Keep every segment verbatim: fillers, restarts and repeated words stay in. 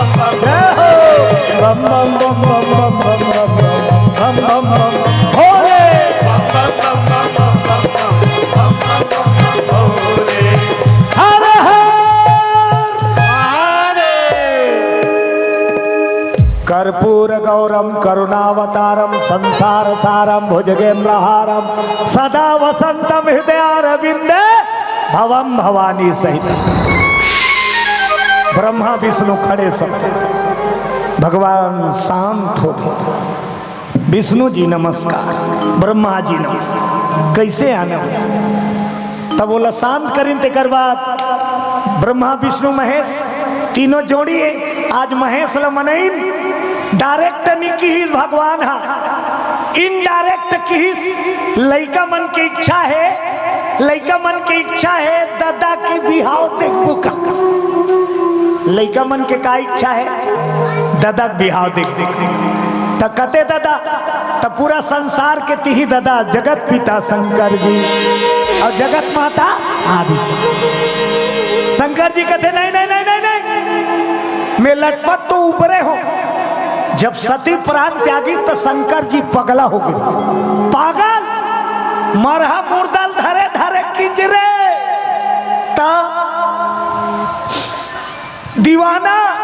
जय हो। बम बम बम बम बम बम बम बम बम बम बम। भोले। हर हर। कर्पूर गौरम करुणावतारम संसार सारम भुजगेंद्रहारम सदा वसंतम हृदयारविंदे भवम भवानी सहित। ब्रह्मा विष्णु खड़े सब। भगवान शांत हो गए। विष्णु जी नमस्कार, ब्रह्मा जी नमस्कार, कैसे आना हो? तब बोला शांत करिन, तेकर बाद ब्रह्मा विष्णु महेश तीनों जोड़ी है। आज महेश ल मनइन डायरेक्ट नहीं किहिस भगवान हा, इनडायरेक्ट किहिस। लइका मन के इच्छा है, लइका मन के इच्छा है, ददा के बिहाव देखबो का? लइका मन के का इच्छा है? ददा के बिहाव देख देख। त कते ददा, त पूरा संसार के तिही ददा, जगत पिता शंकर जी और जगत माता आदि शक्ति। शंकर जी कहते, "नहीं, नहीं, नहीं, नहीं, नहीं, मैं लटपट तो ऊपरे हूँ।" जब सती प्राण त्यागी तो शंकर जी पगला हो गए। पागल, मरहा मुर्दल धरे धरे किंजरे, त दीवाना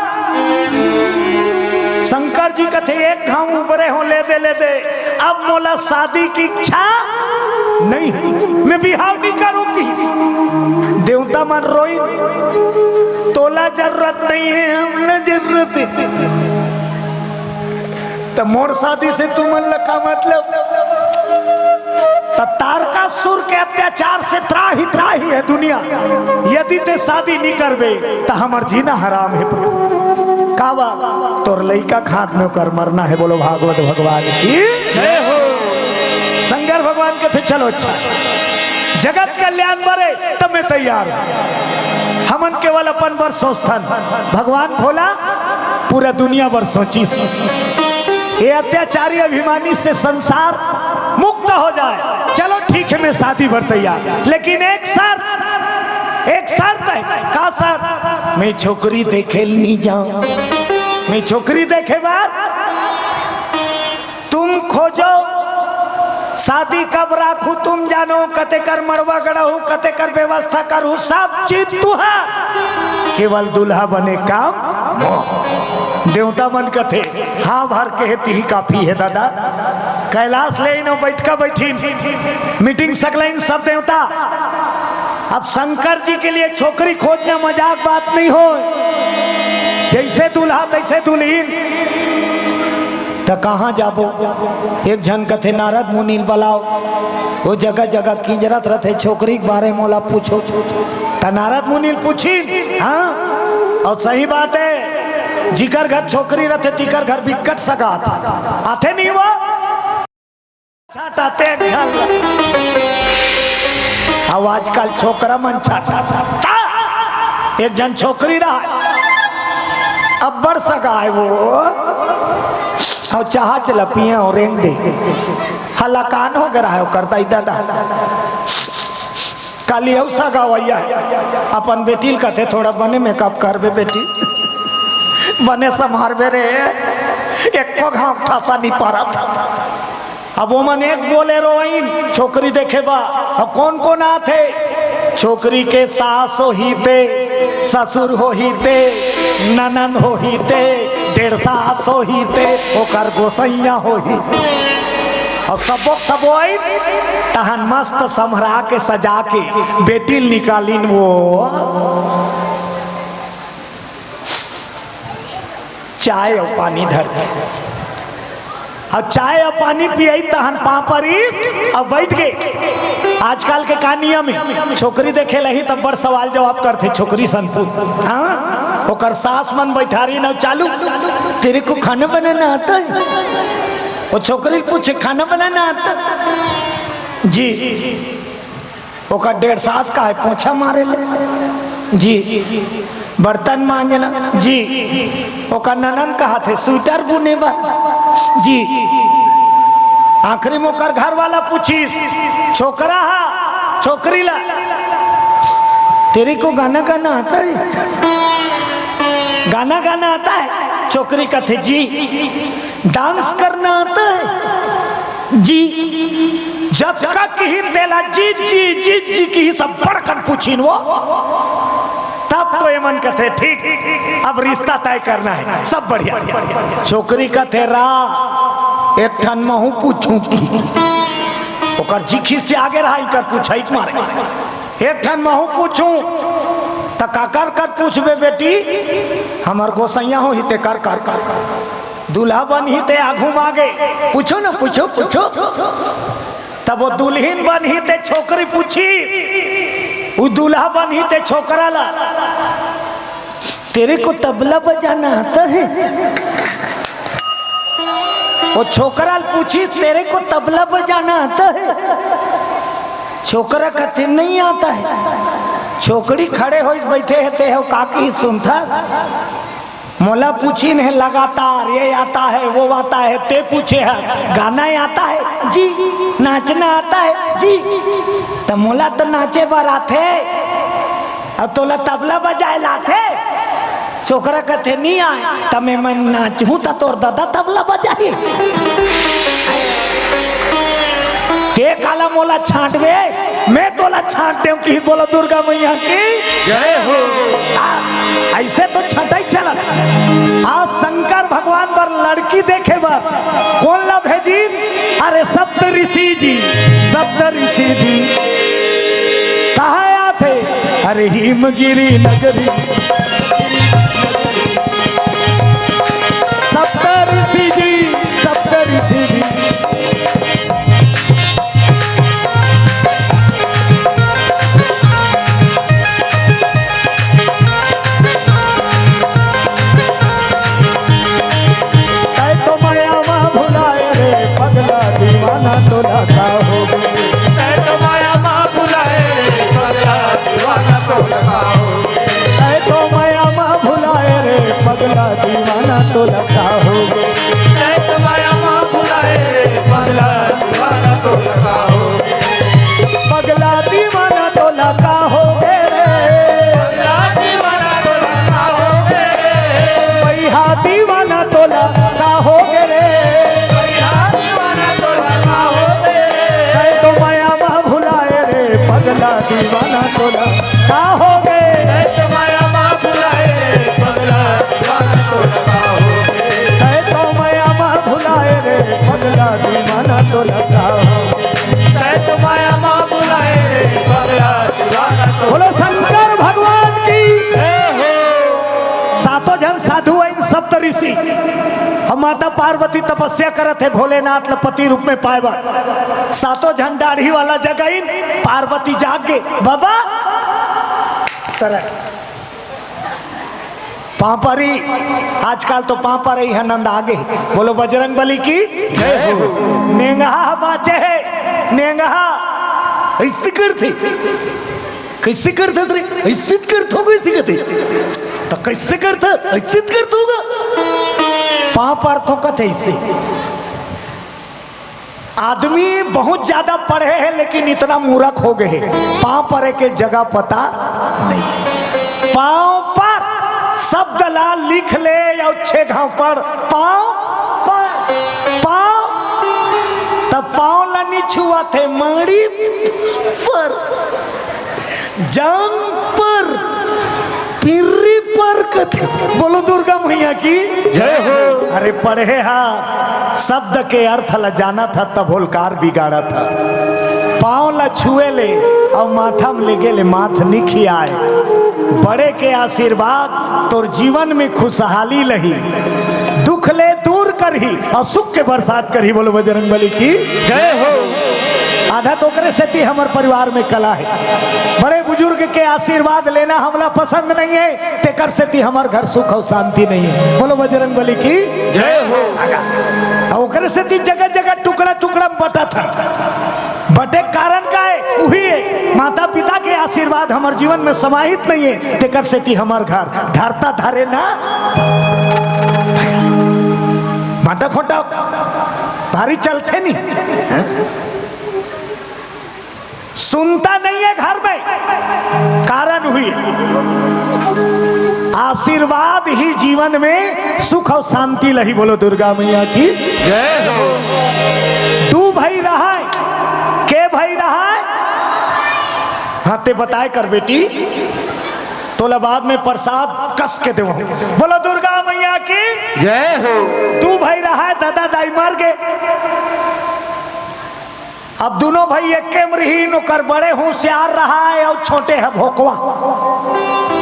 शंकर जी कथे, "एक घांव उबरे हो, ले दे, ले दे, अब मोला शादी की इच्छा नहीं है, मैं बिहाव नहीं करूं।" कि देवता मन रोइन, "तोला जरूरत नहीं है, हमला जरूरत है।" त मोर शादी से तुमन ला का मतलब? त तारकासुर के अत्याचार से त्राहि त्राहि हे दुनिया। यदि ते शादी नी करबे त हमर जीना हराम हे प्रभु। काबर? तोर लइका के हाथ में ओकर मरना हे। बोलो भागवत भगवान की जय हो। शंकर भगवान कथे, "चलो अच्छा, जगत कल्याण बरे त मैं तैयार हूं।" हमन केवल अपन बर सोचथन, भगवान भोला पूरा दुनिया बर सोचिस। ये अत्याचारी अभिमानी से संसार मुक्त हो जाए। चलो ठीक है, मैं शादी बर तैयार, लेकिन एक शर्त, एक शर्त है। का शर्त? मैं छोकरी देखे नहीं जाऊं, मैं छोकरी देखे बर तुम खोजो, शादी कब राखू तुम जानो, कते कर मड़वा गड़ाहू, कते कर व्यवस्था करू, सब चीज तुहा, केवल दूल्हा बने काम मोर। देवता मन कथे, "हां भर के हे तिही काफी हे दादा।" कैलाश ले इन बैठका बैठिन, मीटिंग सकलाइन सब देवता। अब शंकर जी के लिए छोकरी खोजना मजाक बात नहीं हो। जैसे दूल्हा तैसे दुल्हिन। त कहाँ जाबो? एक झन कथे, "नारद मुनि ल बलाओ, वो जगह जगह किंजरत रथे, छोकरी के बारे मोला पूछो।" त नारद मुनि ल पूछिन, हाँ, और सही बात है, जिकर घर छोकरी रथे, तिकर घर बिकट सगा आथे। आथे नहीं वो? छाटाते एक झन ल। अब आजकल छोकरा मन छाटा। एक झन छोकरी रहा, अब्बड़ सगा हे वो, और चाहा चला पिए और रेंग दे। हलाकान हो गया है ओकर दाई ददा। काली अउ सगा भैया अपन बेटी ल कथे, "थोड़ा बने मेकअप करबे बेटी, बने संभारबे रे, एको घांव ठासा नहीं पारत।" अब ओमन एक बोले रोइन छोकरी देखे बा। अब कोन कोन आथे? छोकरी के सास होही ते, ससुर होही ते, ननन होही ते, डेढ़ सास होही ते, ओकर गोसैया होही। और सबो सबो आइन, तहन मस्त संभरा के सजा के बेटी ल निकालिन वो। चाय अउ पानी धर के, अउ चाय अउ पानी पियाई, तहन पाँव परिस अउ बैठ गे। आजकल के का नियम हे, छोकरी देखे ल आही तब बड़ सवाल जवाब करथे, छोकरी सन पूछ। हाँ, ओकर सास मन बैठारिन अउ चालू, "तेरे को खाना बनाना आता है?" वो छोकरी पूछे, "खाना बनाना आता है?" "जी।" ओकर डेढ़ सास का हे, पोछा मारे ले? जी। बर्तन मांजे ला? जी। ओकर ननंद कहाथे, स्वेटर बुने बर? जी। आखिरी में ओकर घर वाला पूछिस, छोकरा हा, छोकरी ला, "तेरे को गाना गाना आता है? गाना गाना आता है?" छोकरी कथे, "जी।" "डांस करना आता है?" "जी।" जतका किही तेला जी, जी, जी, जी किही, सब बड़कन पूछिन वो। तब तो एमन कथे, "ठीक, अब रिश्ता तय करना है, सब बढ़िया।" छोकरी कथे, "रा, एक ठन महू पूछूं की?" ओकर जी खिसिया गे रहा, इकर पूछाई मारे। "एक ठन महू पूछूं।" "त काकर कर पूछबे बेटी?" "हमर गोसैया होही ते कर, कर, कर।" दूल्हा बनही ते आघू मागे, "पूछो न, पूछो, पूछो।" तब वो दुल्हिन बनही ते छोकरी पूछी, वो दूल्हा बनही ते छोकरा ला, "तेरे को तबला बजाना आता है?" वो छोकरा ल पूछी, "तेरे को तबला बजाना आता है?" छोकरा कथे, "नहीं आता है।" छोकरी खड़े होइस, बैठे हे ते हो, का किही सुनथा? मोला पूछिन हे लगातार, "ये आता है, वो आता है," ते पूछे हे, "गाना आता है?" "जी।" "नाचना आता है?" "जी।" "त मोला त नाचे बर आथे, अउ तोला तबला बजाए ला आथे?" छोकरा कथे, "नी आय।" "त मैं, मैं नाचहूं त तोर ददा तबला बजाही?" ते काला मोला छांटबे, मैं तोला छांट देंव कि बोलो दुर्गा मैया की जय हो। आ, ऐसे तो छटाई चलत। देखे बर। कोन ला भेजिन? अरे सप्त ऋषि जी, सप्त ऋषि जी। कहाँ आथे? अरे हिमगिरी नगरी। सप्त ऋषि जी, सप्त ऋषि जी। तै तो माया मा भुलाए रे पगला दीवाना तोला का हो गे। तै तो माया मा भुलाए रे पगला दीवाना तोला का हो गे। तै तो माया मा भुलाए रे पगला दीवाना तोला का हो गे। तै तो माया मा भुलाए रे पगला दीवाना तोला का हो गे। पगला दीवाना तोला का हो गे रे। पगला दीवाना तोला का हो गे रे। भैया दीवाना तोला का हो गे रे। भैया दीवाना तोला का हो गे रे। तै तो माया मा भुलाए रे पगला दीवाना तोला का हो गे। तै तो माया मा भुलाए रे पगला दीवाना तोला का हो गे। तै तो माया मा भुलाए रे पगला दीवाना तोला का हो गे। तै तो माया मा भुलाए रे पगला दीवाना तोला। बोलो शंकर भगवान की। जय हो। सातों झन साधु आइन, सप्त ऋषि। अब माता पार्वती तपस्या करत हे भोलेनाथ ल पति रूप में पाए बर। सातों झन दाढ़ी वाला जग आइन, पार्वती जाग गे, बाबा शरण। पाँव परी, आजकल तो पाँव परई ह नंदा गे। बोलो बजरंग बली की जय हो। नेंगहा बाचे हे, नेंगहा। अइसे करथे, कइसे करथे रे? अइसे करथों, कइसे करथे? त कइसे करथे? अइसे करथों गा। पाँव परथों कथे अइसे। आदमी बहुत ज्यादा पढ़े हे, लेकिन इतना मूर्ख हो गे हे, पाँव परे के जगह पता नहीं। पाँव पर शब्द ला लिख ले अउ छे घांव पढ़, पाँव पर, पाँव, त पाँव ला नी छुआथे, माड़ी पर, जांग पर, पिर्री पर कथे। बोलो दुर्गा मैया की जय हो। अरे पढ़े हा, शब्द के अर्थ ल जानत ह, तभो ल कार बिगाड़त ह। पाँव ल छुए ले अउ माथा म लेगे ले माथ नी खियाय। बड़े के आशीर्वाद तोर जीवन में खुशहाली लही, दुख ले दूर करही अउ सुख के बरसात करही। बोलो बजरंग बली की जय हो। आधा तो ओकरे सेती हमर परिवार में कला हे। बड़े बुजुर्ग के आशीर्वाद लेना हमला पसंद नहीं हे, तेकर सेती हमर घर सुख अउ शांति नहीं हे। बोलो बजरंग बली की जय हो। अउ ओकरे सेती जगह जगह टुकड़ा टुकड़ा बटत हे। बटे के कारण का हे? उही हे, माता पिता के आशीर्वाद हमर जीवन में समाहित नहीं हे, तेकर सेती हमर घर धरता धरे ना। भांटा खोंटा भारी चलथे नी। सुनता नहीं हे घर में, कारण उही हे। आशीर्वाद ही जीवन में सुख अउ शांति लही। बोलो दुर्गा मैया की जय हो। दू भई रहय, के भई रहय? हाँ, ते बताए कर बेटी, तोला बाद में प्रसाद कस के देवहूं। बोलो दुर्गा मैया की जय हो। दू भई रहय, ददा दाई मर गे। अब दूनों भई एके म रिहिन, ओकर बड़े होशियार रहय अउ छोटे ह भोकवा।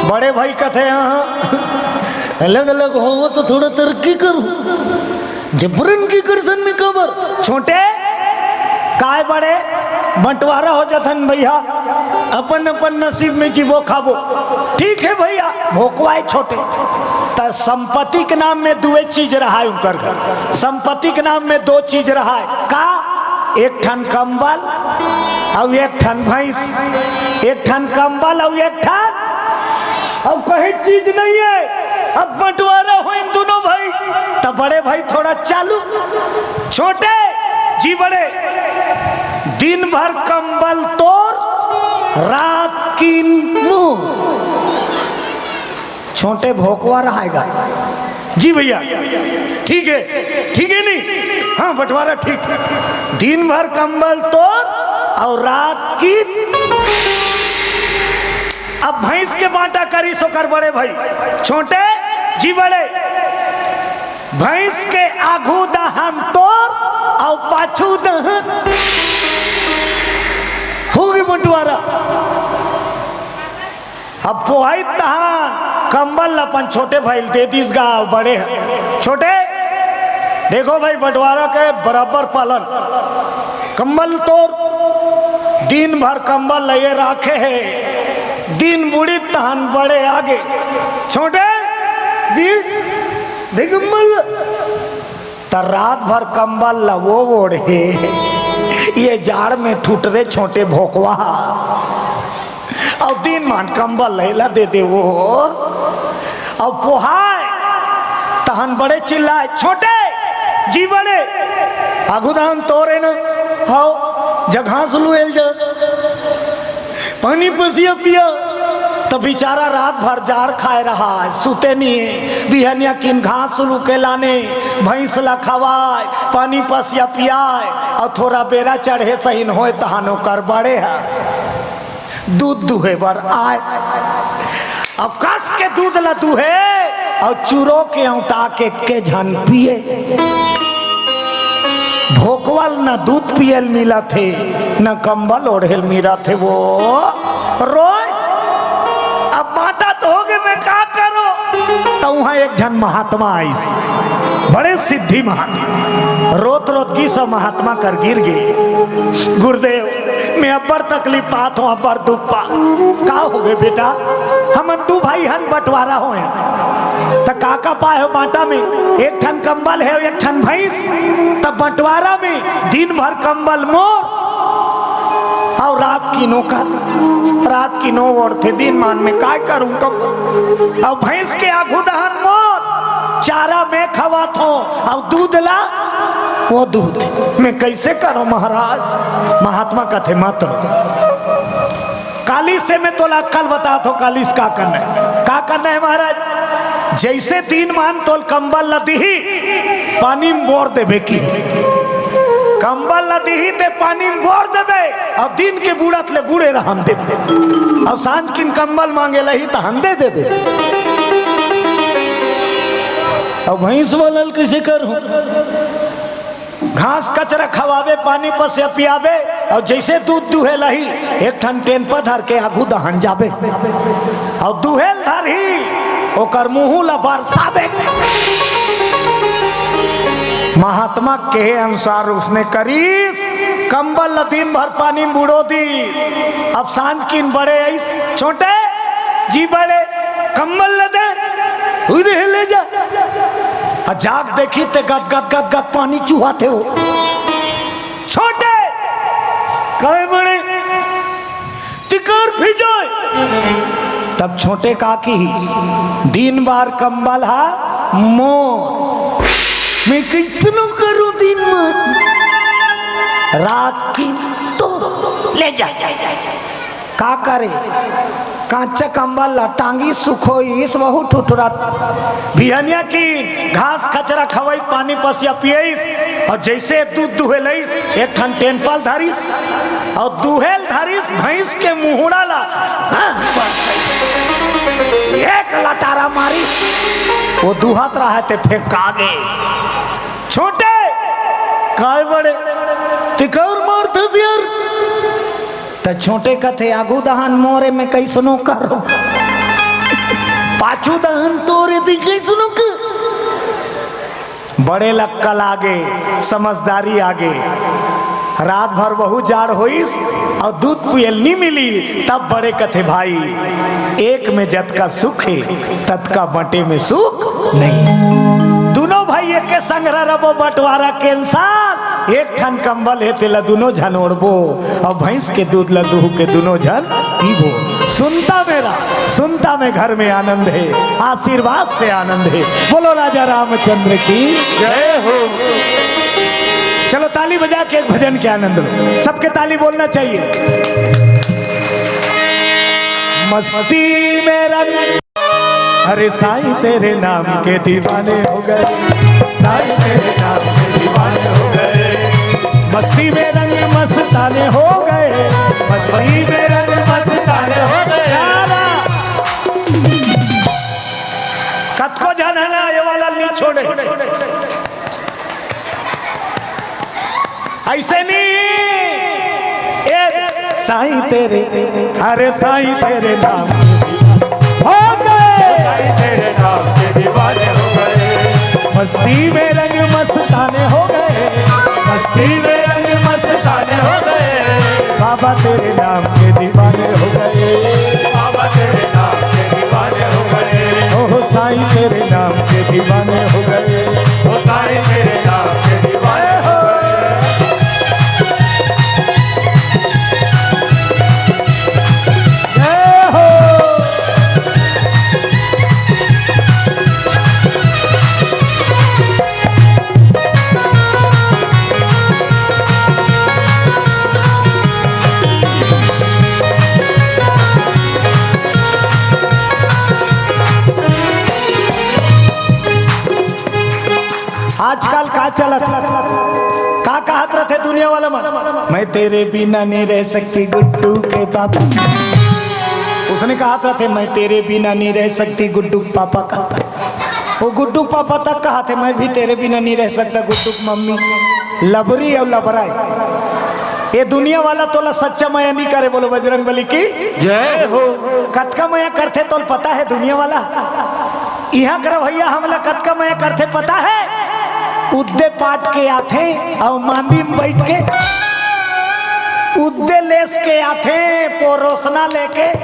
बड़े भई कथे, "हाँ, अलग-अलग होवो त थोड़ा तरक्की करूं, जबरन की करसन में काबर?" छोटे, "काय बड़े, बंटवारा हो जथन भइया, अपन-अपन नसीब में जीबो खाबो।" "ठीक हे भइया।" भोकवा हे छोटे, त संपत्ति के नाम में दुए चीज रहय उंकर घर। संपत्ति के नाम में दो चीज रहय। का? एक ठन कंबल अउ एक ठन भैंस, एक ठन कंबल अउ एक ठन, अउ कहीं चीज नहीं हे। अब बंटवारा होइन दूनों भई, त बड़े भई थोड़ा चालू, छोटे जी बड़े, दिन भर कंबल तोर, रात कीन मोर। छोटे भोकवा रहय गा। जी भइया, ठीक हे, ठीक हे नी? हाँ, बंटवारा ठीक। दिन भर कंबल तोर अउ रात की। अब भैंस के बांटा करिस ओकर बड़े भई। छोटे जी बड़े, भैंस के आघू दहन तोर अउ पाछू दहन होगे बंटवारा। अब पोहाई तहन कंबल ल अपन छोटे भाई ल दे दिस गा, बड़े ह। छोटे, देखो भाई, बंटवारा के बराबर पालन। कंबल तोर दिन भर कंबल ल ये राखे हे, दिन बुड़ी तहन बड़े आगे। छोटे जी, दे कंबल। त रात भर कंबल ल वो ओढ़े, ये जाड़ में ठुटरे छोटे भोकवा। अउ दिन मान कंबल ल एला दे दे वो। अउ पोहाय तहन बड़े चिल्लाय, "छोटे जी बड़े, आघू दहन तोरे न हव, जा घास लुएल जा, पानी पसिया पिया।" त बेचारा रात भर जाड़ खाय रहा, सुते नहीं हे। बिहनिया किन घास लुके लाने, भैंस ल खवाय, पानी पसिया पियाय, अउ थोरा बेरा चढ़े सहिन होय तहन ओकर बड़े ह दूध दुहे बर आय। अब कस के दूध ल दुहे अउ चुरो के औंटा के के झन पिए। भोकवा ल न दूध पिए ल मिलत हे, न कंबल ओढ़े ल मिलत हे। वो रोय, अब बांटा तो होगे, मैं का करो? त उहाँ एक झन महात्मा आइस, बड़े सिद्धि महात्मा। रोत रोत गिस अउ महात्मा कर गिर गे, "गुरुदेव, मैं अब्बड़ तकलीफ पात हों, अब्बड़ दुख पा।" "का होगे बेटा?" "हमन दू भाई हन, बंटवारा होय।" "त का का पाय हो बांटा में?" "एक ठन कंबल हे, एक ठन भैंस।" "त बंटवारा में दिन भर कंबल मोर, अउ रात किन ओकर, रात किन ओ ओढ़थे, दिन मान में काय करूं कंबल? अउ भैंस के आघू दहन मोर, चारा मैं खवात हों, अउ दूध ला वो दूध, मैं कइसे करों महाराज?" महात्मा कथे, "मत रो, काली से मैं तोला अक्कल बतात हों, काली से का करना हे।" "का करना हे महाराज?" "जइसे दिन मान तोल कंबल ल दिही, पानी म बोर देबे की। कंबल ल दिही ते पानी म बोर देबे, अउ दिन के बुड़त ले बुड़े रहन देबे, अउ सांझ किन कंबल मांगे ल आही तहन दे देबे।" अउ भैंस वाला ल कइसे करहूं? घास कचरा खवाबे, पानी पसिया पियाबे, अउ जइसे दूध दुहे ल आही, एक ठन टेनपा धर के आघू दहन जाबे, अउ दुहे ल धरही, ओकर मुहूं ल बरसाबे। महात्मा के कहे अनुसार उसने करिस, कंबल ल दिन भर पानी म बुड़ो दिस। अब सांझ किन बड़े आइस, "छोटे जी बड़े, कंबल ल दे, उदे ले जा।" अउ जाग देखी ते गद गद गद गद पानी चुहाथे वो। "छोटे, काय बड़े, टिकोर फिजोय।" तब छोटे का किही, "दिन भर कंबल हा मोर, मैं कइसनो करूं दिन म, रात किन तो ले जा।" का करे, कांचा कंबल ला टांगिस, सुखोइस, वहू ठुठुरत। बिहनिया किन घास कचरा खवइस, पानी पसिया पियइस, अउ जइसे दूध दुहे लइस, एक ठन टेनपा ल धरिस, अउ दुहे ल धरिस भैंस के मुहूड़ा ला, एक लटारा मारिस, वो दुहत रहा ते फेंका गे। "छोटे, काय बड़े, ते काबर मारथस यार?" त छोटे कथे, "आगू दहन मोरे, मैं कइसनो करों, पाछू दहन तोरे, ते कइसनो कर।" बड़े ल अक्कल आगे, समझदारी आगे। रात भर वहू जाड़ होइस अउ दूध पियल नी मिली, तब बड़े कथे, "भाई, एक में जतका सुख हे, ततका बंटे में सुख नहीं।" दुनों भाई एके संघरा रबो, बंटवारा के अनुसार एक ठन कंबल हे, तेला दुनों झन ओढ़बो, अउ भैंस के दूध ला दूह के दुनों झन पीबो। सुनता मेरा, सुनता में घर में आनंद हे, आशीर्वाद से आनंद हे। बोलो राजा रामचंद्र की जय हो। चलो ताली बजा के एक भजन के आनंद लो, सबके ताली बोलना चाहिए। मस्ती में रंग, अरे साईं तेरे नाम के दीवाने हो गए, साईं तेरे नाम के दीवाने हो गए, मस्ती में रंग मस्ताने हो गए, मस्ती में रंग मस्ताने हो गए। कतको झन हे ना, वाला नहीं छोड़े। ऐसे नहीं। ए साईं तेरे, अरे साईं तेरे नाम के दीवाने हो गए। साईं तेरे नाम के दीवाने हो गए। मस्ती में रंग मस्ताने हो गए। मस्ती में रंग मस्ताने हो गए। बाबा तेरे नाम के दीवाने हो गए। बाबा तेरे नाम के दीवाने हो गए। ओहो साईं तेरे नाम के दीवाने हो गए। ओ साईं तेरे नाम के दीवाने हो गए। जय हो। आजकल का चलत, का कहत रथे दुनिया वाला मन, "मैं तेरे बिना नहीं रह सकती गुड्डू के पापा।" उसने कहत रथे, "मैं तेरे बिना नहीं रह सकती गुड्डू के पापा का।" वो गुड्डू के पापा तक कहत हे, "मैं भी तेरे बिना नहीं रह सकता गुड्डू की मम्मी।" लबरी अउ लबरा हे। ये दुनिया वाला तोला सच्चा मया नहीं करे, बोलो बजरंग बली की। जय हो। कतका मया करथे तोला पता हे दुनिया वाला? इहाँ कर भैया हमला कतका मया करथे पता हे? उद्दे पाट के आथे अउ मांदी में बैठ के उद्दे लेस के आथे, पोरोसना लेके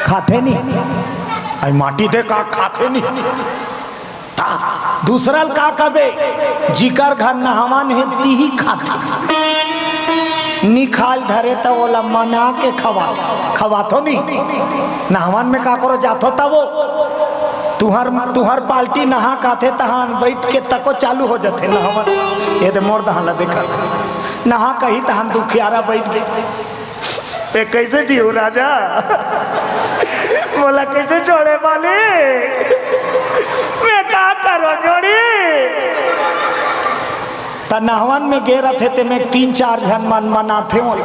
खाथे नहीं। आई माटी दे का खाथे नहीं। ता दूसरा ल का कबे, जिकर घर नहावन हे तिही खाथे। निखाल धरे त ओला मना के खवाथे, खवाथो नहीं। नहावन में का करो जाथो त वो तुहर, तुहर पाल्टी नहा काथे तहान बैठ के तको चालू हो जाथे नहावन। ये दे मोर दहान ला देखा, नहा कही तहान दुखियारा बैठ के, "मैं कैसे जीऊँ राजा? मोला कैसे छोड़े मालिक? मैं का करो जोड़ी?" त नहवन में गे रथे ते में तीन चार झन मन मनाथे मोला।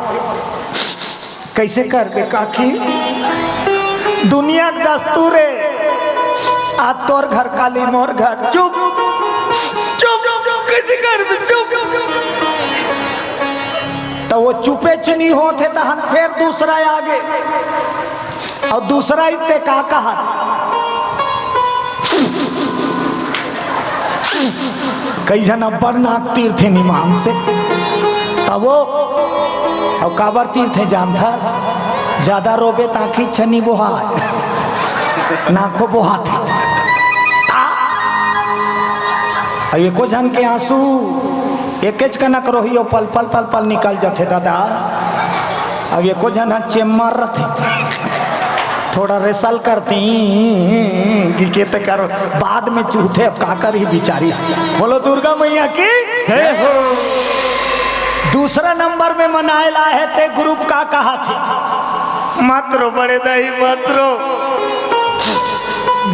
कैसे करबे काकी? दुनिया के दस्तूर हे। आ तोर घर काली मोर घर। चुप, चुप, चुप, कैसे करबे? चुप। त वो चुपे च नहीं होत हे, तहन फेर दूसरा आगे। अउ दूसरा इत्ते का कहत, कई झन अब्बड़ नाक तीरथे निमान से, तब वो, अउ काबर तीरथे जानथा, जादा रोबे त आँखी छनी बोहा, नाखो बोहाथे। अउ एको झन के आंसू एकेच कनक रोही, ओ पल पल पल पल निकल जथे दादा। अब एको झन ह चेम्मर रथे, थोड़ा रेसल करती कि के ते कर बाद में चूहथे, अब का करही बिचारी। बोलो दुर्गा मैया की जय हो। दूसरा नंबर में मनाए ला हे ते ग्रुप का कहा थे, मत रो बड़े दाई, मत रो।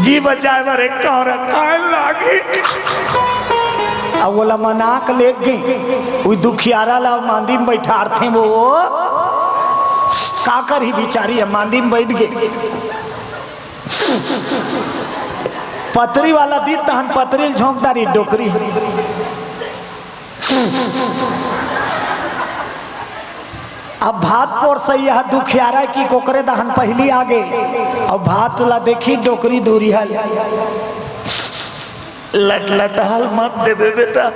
जी बचाए बर एक कौरा खाए लागी। अब ओला मना के लेग गे, उही दुखियारा ला मांदी में बैठारथे वो, का करही बिचारी, अब मांदी में बैठ गे। पतरी वाला दिन तहन पतरी ल झोंक डारी डोकरी। अब भात पोरसइया ह दुखियारा कि कोकरे दहन पहिली आगे, अउ भात ला देखी डोकरी दूरी हल। लटलटहल मत देबे बेटा,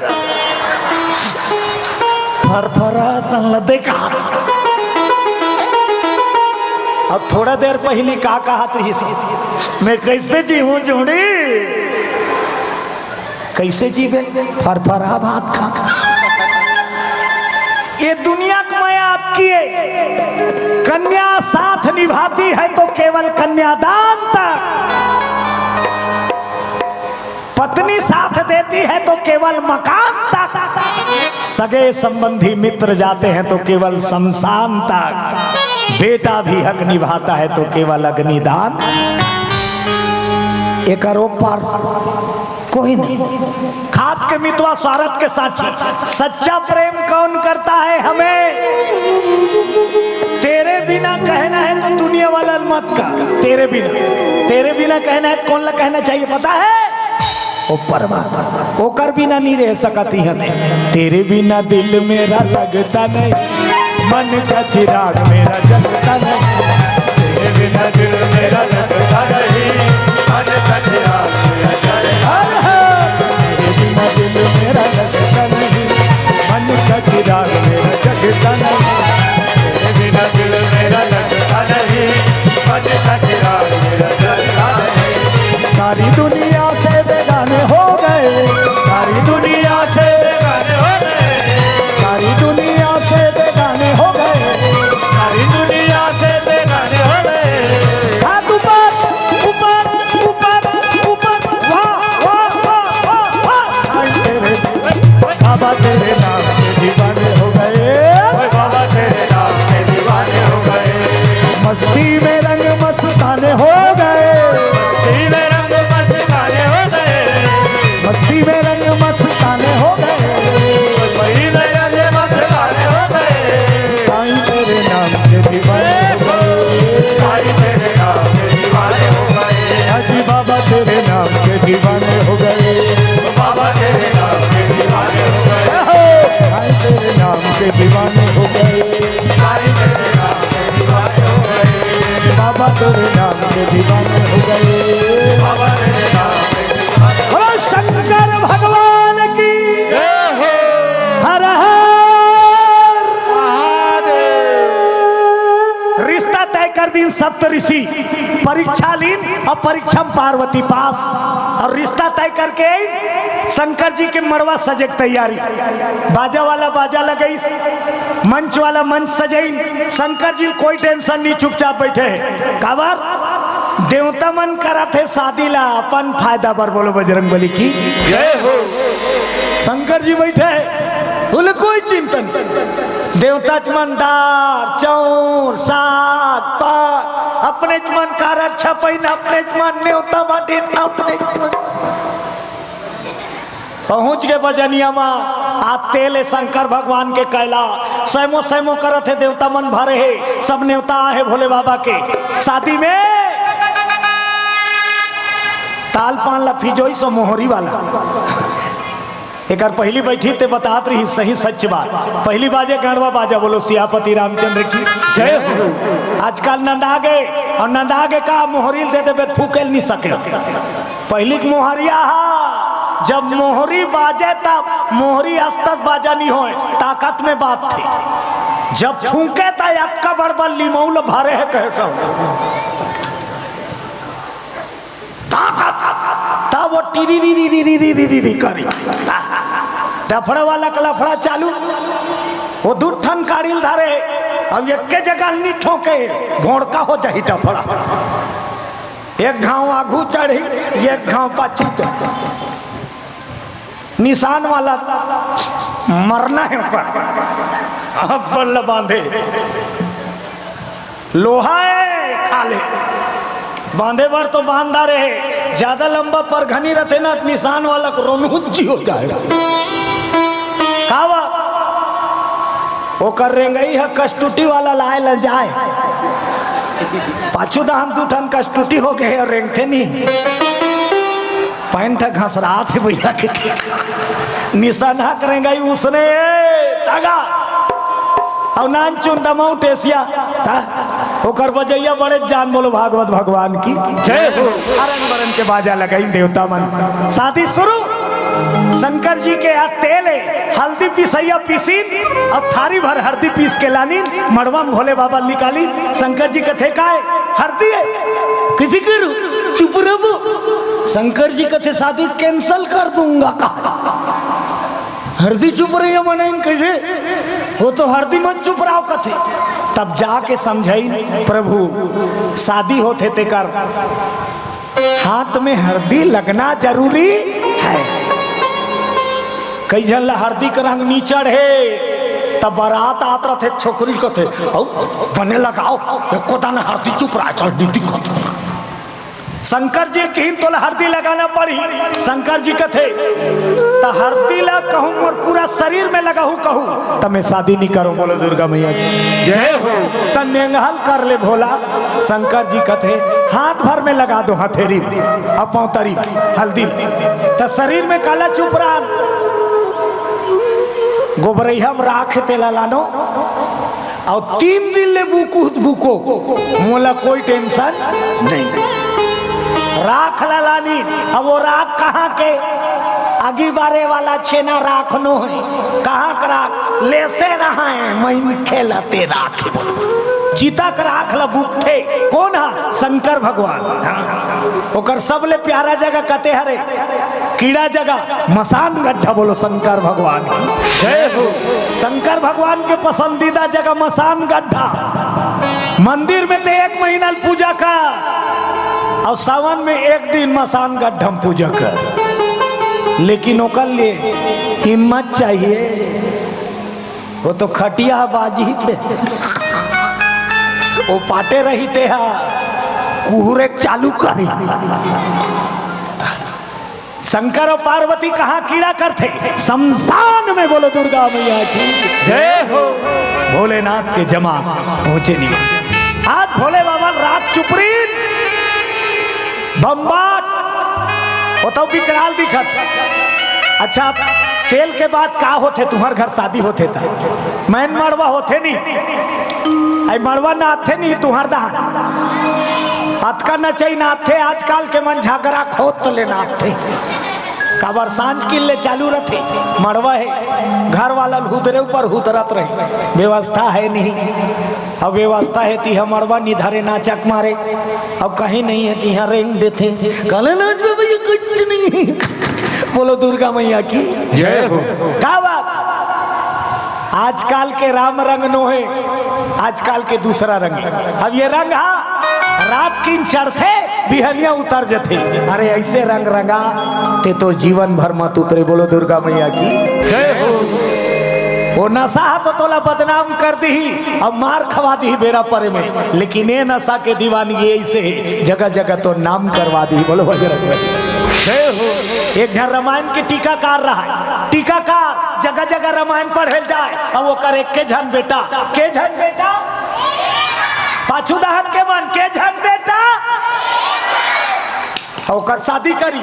फरफरा सन ला देखा। अब थोड़ा देर पहिली का कहत रहिस, मैं कैसे जीहूं जोड़ी? कैसे जीबे? फरफरा भात खा। ये दुनिया के मया अतकी हे, कन्या साथ निभाती है तो केवल कन्यादान तक, पत्नी साथ देती है तो केवल मकान तक, सगे संबंधी मित्र जाते हैं तो केवल शमशान तक, बेटा भी हक निभाता है तो केवल अग्निदान। एकर ओ पार कोई नहीं। खात के मितवा स्वारथ के साक्षी। सच्चा प्रेम कौन करता है हमें? तेरे बिना कहना है तो दुनिया वाला मत का। तेरे बिना, तेरे बिना कहना है तो कौन ला कहना चाहिए पता है? ओ परमात्मा, ओकर बिना नहीं रह सकत ही हते। तेरे बिना दिल मेरा लगता नहीं, मन का चिराग मेरा जलता नहीं। तेरे बिना दिल मेरा लगता नहीं, मन का चिराग मेरा जलता नहीं। हर हर। तेरे बिना दिल मेरा लगता नहीं, मन का चिराग मेरा जगता नहीं। तेरे बिना दिल मेरा लगता नहीं, मन का चिराग मेरा जलता नहीं। सारी दुनिया से बेगाने हो गए, सारी दुनिया से बेगाने हो गए, सारी दुनिया से बेगाने हो गए। सारी दुनिया से बेगाने हो गए। हाथ ऊपर, ऊपर, ऊपर, ऊपर। वाह, वाह, वाह, वाह, वाह। आई तेरे, बाबा तेरे नाम के दीवाने हो गए। ओए बाबा तेरे नाम के दीवाने हो गए। मस्ती में रंग मस्ताने हो गए। मस्ती में रंग मस्ताने हो गए। मस्ती में रंग मस्ताने हो गए। मस्ती में रंग मस्ताने हो गए। साईं तेरे नाम के दीवाने हो गए। साईं तेरे नाम के दीवाने हो गए। हाजी बाबा तेरे नाम के दीवाने हो गए। बाबा तेरे नाम के दीवाने हो गए। हो, साईं तेरे नाम के दीवाने हो गए। साईं तेरे नाम के दीवाने हो गए। बाबा तेरे नाम के दीवाने हो गए। बाबा तेरे नाम के दीवाने। बोलो शंकर भगवान की। जय हो। हर हर। महादेव। रिश्ता तय कर दीन सप्त ऋषि, परीक्षा लीन अउ परीक्षा में पार्वती पास। अउ रिश्ता तय करके आइन, शंकर जी के मड़वा सजे के तैयारी। बाजा वाला बाजा लगइस, मंच वाला मंच सजइन। शंकर जी कोई tension नहीं, चुपचाप बइठे हे। काबर? देवता मन करत हे शादी ला अपन फायदा बर। बोलो बजरंग बली की। जय हो। शंकर जी बइठे हे, बोले कोई चिंता नहीं। देवता च मन दार, चाउर, साग, पाग, अपने च मन कारड छपइन, अपने च मन नेवता बांटिन, अपने च मन। पहुंच गे बजनिया मा, आ तेल ए शंकर भगवान के कैला, सैमो सैमो करत हे, देवता मन भरे हे, सब नेवता आहे भोले बाबा के शादी में। ताल पान ला फिजोई सो मोहरी वाला। एकर पहिली बैठी ते बतात रही सही सच बात। पहिली बाजे गड़वा बाजा, बोलो सियापति रामचंद्र की जय हो। आजकल नंदा गे, अउ नंदा गे का मोहरी ल दे देबे, फूके ल नहीं सके। पहिली के मोहरिया हा, जब मोहरी बाजे तब मोहरी अस्तस बाजा नहीं होय, ताकत में बात थे। जब फूके त अतका बड़ बड़ लिमऊ ल भरे हे कहे कहूँ। ताकत, तब वो टीरी री री री री री री री करी। डफड़ा वाला के लफड़ा चालू। वो दू ठन काड़ी ल धरे, अब एके जगह नहीं ठोके, भोड़का हो जाही डफड़ा। एक घाव आघू चढ़ी, एक घाव पाछू चढ़ी। निशान वाला मरना हे ओकर। अब बल्ल बांधे, लोहा हे, खा ले। बांधे बर तो बांधा रहे, ज्यादा लंबा परघनी रथे ना, त निशान वाला के रोनहुच्ची हो जाए। का बा? ओकर रेंगई ह कस्तूरी वाला लाए ल जाए। पाछू दा हम दू ठन कस्तूरी हो गे अउ रेंगथे नहीं। पैंट ह घसरात हे भैया के। निशाना के रेंगई उसने तगा। अउ नान चुन दमऊ टेसिया। ता, ओकर बजैया बड़े जान, बोलो भागवत भगवान की जय हो। हरन बरन के बाजा लगाइन देवता मन। शादी शुरू। शंकर जी के हाथ तेल हे, हल्दी पिसैया पिसिन, अउ थारी भर हरदी पीस के लानिन, मड़वा में भोले बाबा निकालिन। शंकर जी कथे काय? हरदी हे। किसी करू? चुप रहो। शंकर जी कथे शादी cancel कर दूंगा का? हरदी चुप रही है, मनाइन कैसे? वो तो हरदी मन चुप रहो कथे। तब जाके समझाइन, प्रभु, शादी होथे तेकर हाथ में हरदी लगना जरूरी है। कई झन ला हरदी के रंग नी चढ़े, तब बारात आत रथे, छोकरी कथे, "अउ बने लगाओ, एको दाना हरदी चुप रहा, चल दीदी कथे।" शंकर जी ल किहिन, "तोला हरदी लगाना पड़ही।" शंकर जी कथे, "त हरदी ला कहूँ मोर पूरा शरीर में लगाहू कहू, त मैं शादी नहीं करूँ।" बोलो दुर्गा मैया की जय हो। "त नेंगहा ल कर ले भोला।" शंकर जी कथे, "हाथ भर में लगा दो, हथेरी में, अउ पौंतरी में, हल्दी में।" त शरीर में काला चुपरान, गोबरइहा में राख हे, तेला लानो, अउ तीन दिन ले बुकहू त बुको, मोला कोई टेंशन नहीं। राख ला लानी, अब वो राख कहाँ के? आगी बारे वाला छेना राख नो हे। कहाँ के राख? लेसे रहा है, मैं खेलते राख। चिता के राख ला बुकथे। कोन हा? शंकर भगवान। हाँ। ओकर सबले प्यारा जगह कते हरे? कीड़ा जगह, मसान गड्ढा। बोलो शंकर भगवान की जय हो। शंकर भगवान के पसंदीदा जगह मसान गड्ढा। मंदिर में ते एक महीना ल पूजा कर, अउ सावन में एक दिन मसान गड्ढा में पूजा कर, लेकिन ओकर लिए हिम्मत चाहिए। वो तो खटिया बाजी पे, वो पाटे रही ते हा कुहरे चालू करी। शंकर अउ पार्वती कहाँ कीड़ा करथे? शमशान में। बोलो दुर्गा मैया की जय हो। भोलेनाथ के जमा पहुंचे नहीं। आज भोले बाबा रात चुपरीन बम्बाट, वो तो विकराल दिखत। अच्छा, तेल के बाद का होथे? तुम्हार घर शादी होथे त मैन मड़वा होथे नहीं, आई मड़वा नाथे नहीं, तुम्हार दहान अतका नचई नाथे। आजकल के मन झगरा खोत ले नाथे। काबर सांझ किल्ले चालू रथे, मड़वा हे, घर वाला ल हुदरे ऊपर हुदरत रहे, व्यवस्था हे नहीं। अब व्यवस्था हे तिहा मड़वा निधरे नाचक मारे, अब कहीं नहीं हे तिहा रेंग देथे। काला नाच में भैया कुछ नहीं। बोलो दुर्गा मैया की जय हो। का बात? आजकल के राम रंग नो हे, आजकल के दूसरा रंग हे। अब ये रंग हा रात किन चढ़थे, बिहनिया उतर जथे। अरे ऐसे रंग रंगा ते तो जीवन भर मत उतरे। बोलो दुर्गा मैया की जय हो। वो नशा हा तो तोला बदनाम कर दिही, अब मार खवा दिही बेरा परे में, लेकिन ये नशा के दीवानगी ऐसे हे, जगह जगह तो नाम करवा दिही। बोलो बजरंग बली। जय हो। एक झन रामायण के टीकाकार रहा, टीकाकार जगह जगह रामायण पढ़े ल जाए, अउ ओकर एक के झन बेटा, के झन बेटा, पाछू दहान के मन के झन बेटा, अउ ओकर शादी करी।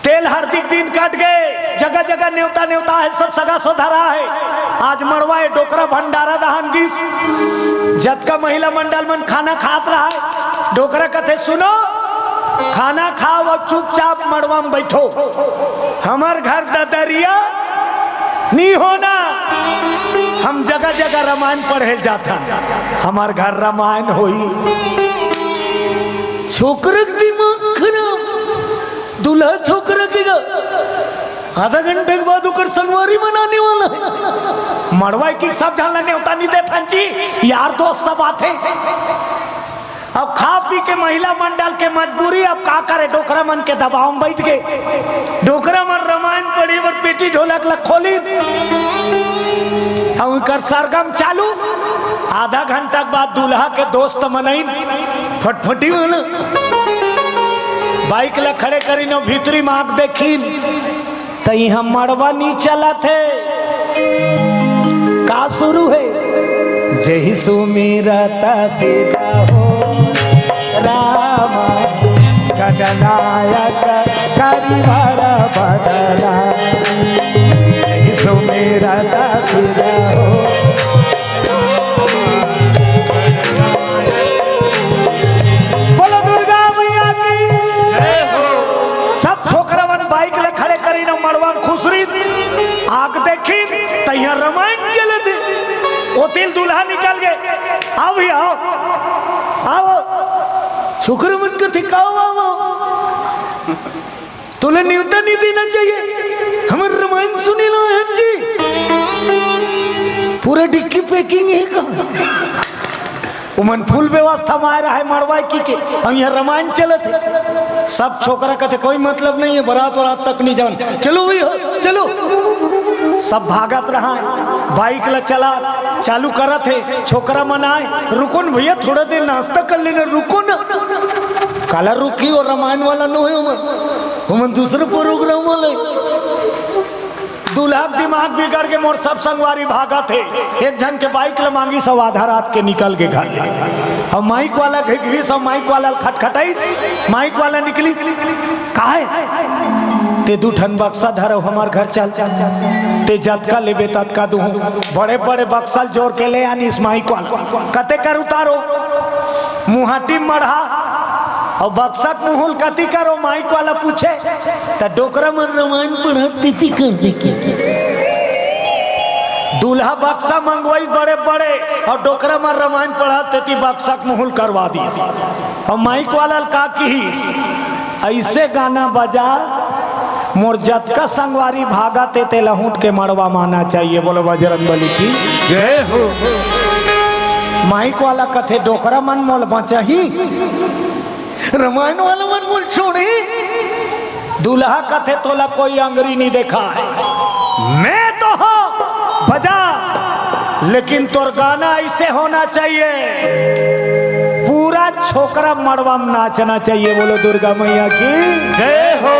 तेल हरदी के दिन कट गे, जगह जगह नेवता नेवता हे, सब सगा सोधरा हे। आज मड़वा हे, डोकरा भंडारा दहान गिस, जतका महिला मंडल मन खाना खात रहा हे, डोकरा कथे, "सुनो, खाना खाओ अउ चुपचाप मड़वा में बैठो। हमर घर ददरिया नी होना, हम जगह जगह रामायण पढ़े ल जाथन, हमर घर रामायण होई।" छोकरा के दिमाग खराब, दूल्हा छोकरा के गा। आधा घंटे के बाद ओकर संगवारी मन आने वाला हे। मड़वा के सब झन ला नेवता नहीं देथन जी, यार दोस्त सब आथे। अब खा पी के महिला मंडल के मजबूरी, अब का करे, डोकरा मन के दबाव में बैठ गे। डोकरा मन रामायण पढ़े बर पेटी ढोलक ला खोलिन, अउ ओकर सरगम चालू। आधा घंटा के बाद दूल्हा के दोस्त मन आइन, फटफटी वाला बाइक ला खड़े करिन अउ भीतरी माग देखिन, त इहाँ मड़वा नी चलत हे। का शुरू हे? "जय सुमिरत सिद्ध हो राम, गणनायक करिवर बदला। जय सुमिरत सिद्ध हो।" बोलो दुर्गा मैया की। जय हो। सब छोकरा मन बाइक ला खड़े करिन, मड़वा में खुसरिन, आग देखिन, त इहाँ रामायण चलत हे। ओ तिल दूल्हा निकल गे। आओ भैया, आओ। आओ। छोकरा मन कथे, "का बाबा?" तोला न्योता नहीं देना चाहिए, हमर रामायण सुने ला आए हन जी। पूरा डिक्की packing हे का? ओमन full व्यवस्था में आए रहा हे मड़वा की के, अउ इहाँ रामायण चलत हे। सब छोकरा कथे, "कोई मतलब नहीं हे, बारात वारात तक नहीं जान, चलो भैया, चलो।" सब भागत रहा हे, बाइक ला चला चालू करत हे, छोकरा मन आए, "रुको न भैया, थोड़ा देर नाश्ता कर लेना, रुको ना।" काला रुकी, वो रामायण वाला नो हे ओमन, ओमन दूसरे प्रोग्राम वाले। दूल्हा के दिमाग बिगड़ के मोर सब संगवारी भागत हे। एक झन के बाइक ल मांगिस अउ आधा रात के निकल गे घर ले। अब माइक वाला घिघिस अउ माइक वाला ल खटखटाइस, माइक वाला निकलिस। काहे? ते दू ठन बक्सा धरव, हमर घर चल, ते जतका लेबे ततका दूहूं। बड़े बड़े बक्सा ल जोर के ले आनिस माइक वाला। कते कर उतारो? मुहाटी मढ़ा अउ बक्सा के मुहूं ल कती करो, माइक वाला पूछे, त डोकरा मन रामायण पढ़त तेती कर दे के। दूल्हा बक्सा मंगवाई बड़े बड़े अउ डोकरा मन रामायण पढ़त तेती बक्सा के मुहूं ल करवा दिस। अउ माइक वाला ल का किहिस, अइसे गाना बजा, मोर जतका संगवारी भागत हे, तेला हूंट के मड़वा म आना चाहिए। बोलो बजरंग बली की जय हो। माइक वाला कथे, डोकरा मन मोला बचाही, रामायण वाला मन मोला छोड़ही। दूल्हा कथे, तोला कोई अंगरी नहीं देखाय, मैं तो हंव, बजा, लेकिन तोर गाना अइसे होना चाहिए, पूरा छोकरा मड़वा म नाचना चाहिए। बोलो दुर्गा मैया की जय हो।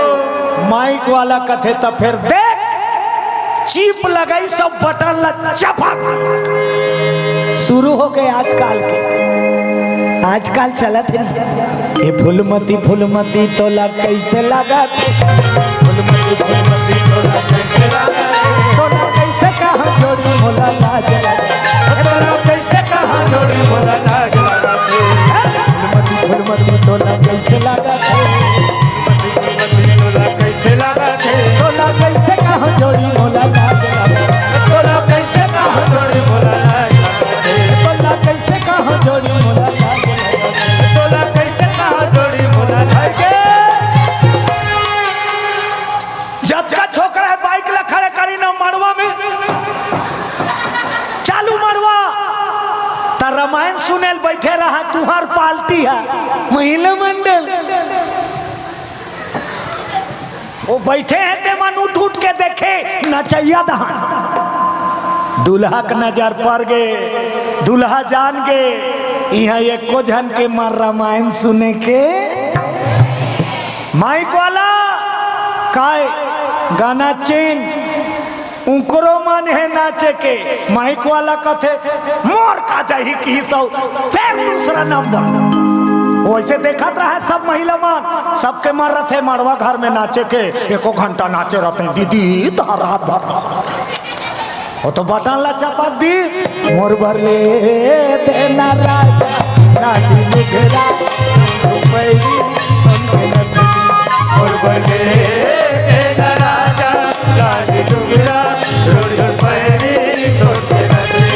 माइक वाला कथे, त फेर देख, चिप लगाइस अउ बटन ला चपक। शुरू हो गे आजकल के, आजकल चलत हे ना, ए फूलमती, फूलमती तोला कइसे लागत? फूलमती, फूलमती तोला कइसे लागत? तोला कइसे कहां जोड़ी मोला लाज लागत? तोला कइसे कहां जोड़ी मोला लाज लागत? फूलमती, फूलमती तोला कइसे लागत? फूलमती, फूलमती तोला कइसे लागत? तोला कइसे कहां जोड़ी मोला लाज लागत? तोला कइसे कहां जोड़ी मोला लाज लागत? तोला कइसे कहां जोड़ी मोला लाज लागत? तोला कइसे कहां जोड़ी मोला लाज लागत? जतका छोकरा हे, बाइक ला खड़े करिन अउ मड़वा में चालू मड़वा। त रामायण सुने ल बइठे रहा, तुंहर पार्टी हे, महिला मंडल। वो बइठे हे, ते मन उठ उठ के देखे नचइया दहान। दूल्हा के नजर पर गे, दूल्हा जान गे, इहां एको झन के मन रामायण सुने के। माइक वाला, काय गाना चेंज, उंकरो मन हे नाचे के। माइक वाला कथे, मोर का जाही किहिस अउ फेर दूसरा नंबर। वइसे देखत रहे सब महिला मन, सबके मन रथे मड़वा घर में नाचे के, एको घंटा नाचे रथे, दीदी तहां रात भर। वो तो बटन ला चपक दिस। मोर बर ले देना राजा, लाली लुगरा, पैरी, सोन के नथनी। मोर बर ले देना राजा, लाली लुगरा, पैरी, सोन के नथनी।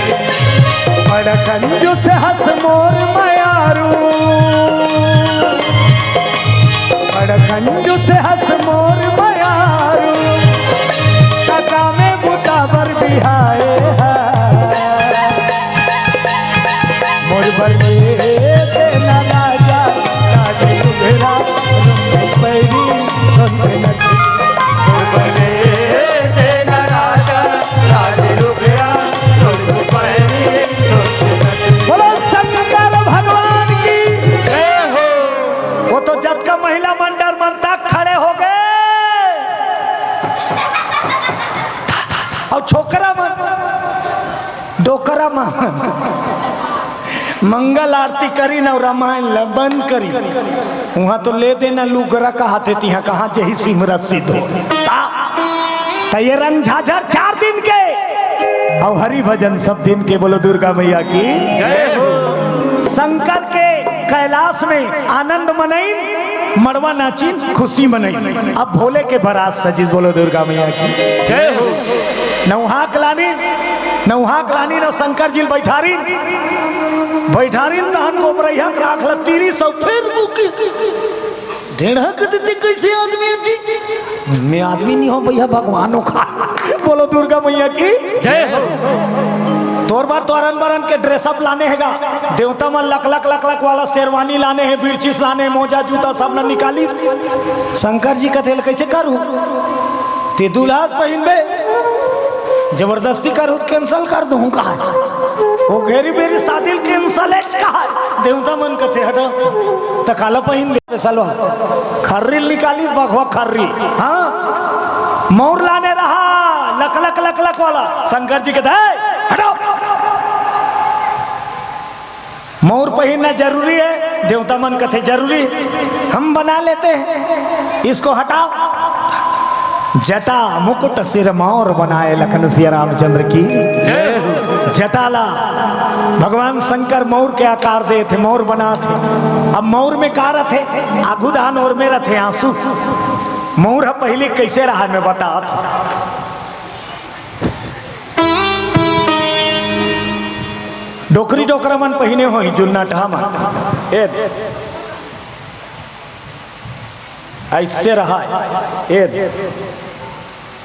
बड़ा कंजूस हस मोर मयारू, बड़ा कंजूस हस मोर मयारू, टका में बुता बर बिहाए हे। मोर बर ले देना राजा, लाली लुगरा, पैरी, सोन के नथनी। मोर बर ले देना राजा, लाली लुगरा, पैरी, सोन के नथनी। बोलो शंकर भगवान की जय हो। वो तो जतका महिला मंडल मन तक खड़े हो गे। अउ छोकरा मन, डोकरा मन मंगल आरती करिन अउ रामायण ल बंद करिन। उहां तो ले देना लुगरा कहाथे, तिहां कहां जही सिमरत सिद्ध हो। त ये रंग झाझर चार दिन के अउ हरि भजन सब दिन के। बोलो दुर्गा मैया की जय हो। शंकर के कैलाश में आनंद मनइन, मड़वा नाचिन, खुशी मनइन। अब भोले के बारात सजिस। बोलो दुर्गा मैया की जय हो। नउहा के लानिन, नउहा के लानिन अउ शंकर जी ल बइठारिन, बइठारिन तहन गोबरइहा के राख ल तीरिस अउ फेर बुकी। ढेढ़ा के देते कइसे आदमी हे जी? मैं आदमी नइ हों भइया, भगवान हो का। बोलो दुर्गा मैया की जय हो। तोर बर तो अरन बरन के dress up लाने हे गा। देवता मन लक लक लक लक वाला शेरवानी लाने हे, बिरचिस लाने हे, मोजा जूता सब न निकालिस। शंकर जी कथे ल कइसे करहूं? ते दूल्हा पहिनबे, जबरदस्ती करहूं त cancel कर दूहूं कहा। वो घेरी बेरी शादी ल cancel एच कहा। देवता मन कथे हटा, त काला पहिनबे? सलवा खर्री निकाली, बघवा खर्री। हाँ, मौर लाने रहा, लक लक लक लक वाला। शंकर जी के दे, हटाओ। मौर पहिनना जरूरी है, देवता मन कथे जरूरी, हम बना लेते हैं, इसको हटाओ। जटा मुकुट सिर मौर बनाए, लखन सिया रामचंद्र की जय हो। जटा ला भगवान शंकर मौर के आकार दे थे, मौर बना थे। अब मौर में का रथे? आगू दान और में रथे आंसू। मौर ह पहले कैसे रहा, मैं बतात हूँ। डोकरी डोकरा मन पहिने होही जुन्ना टहा मन। ए, ऐसे रहा। ए,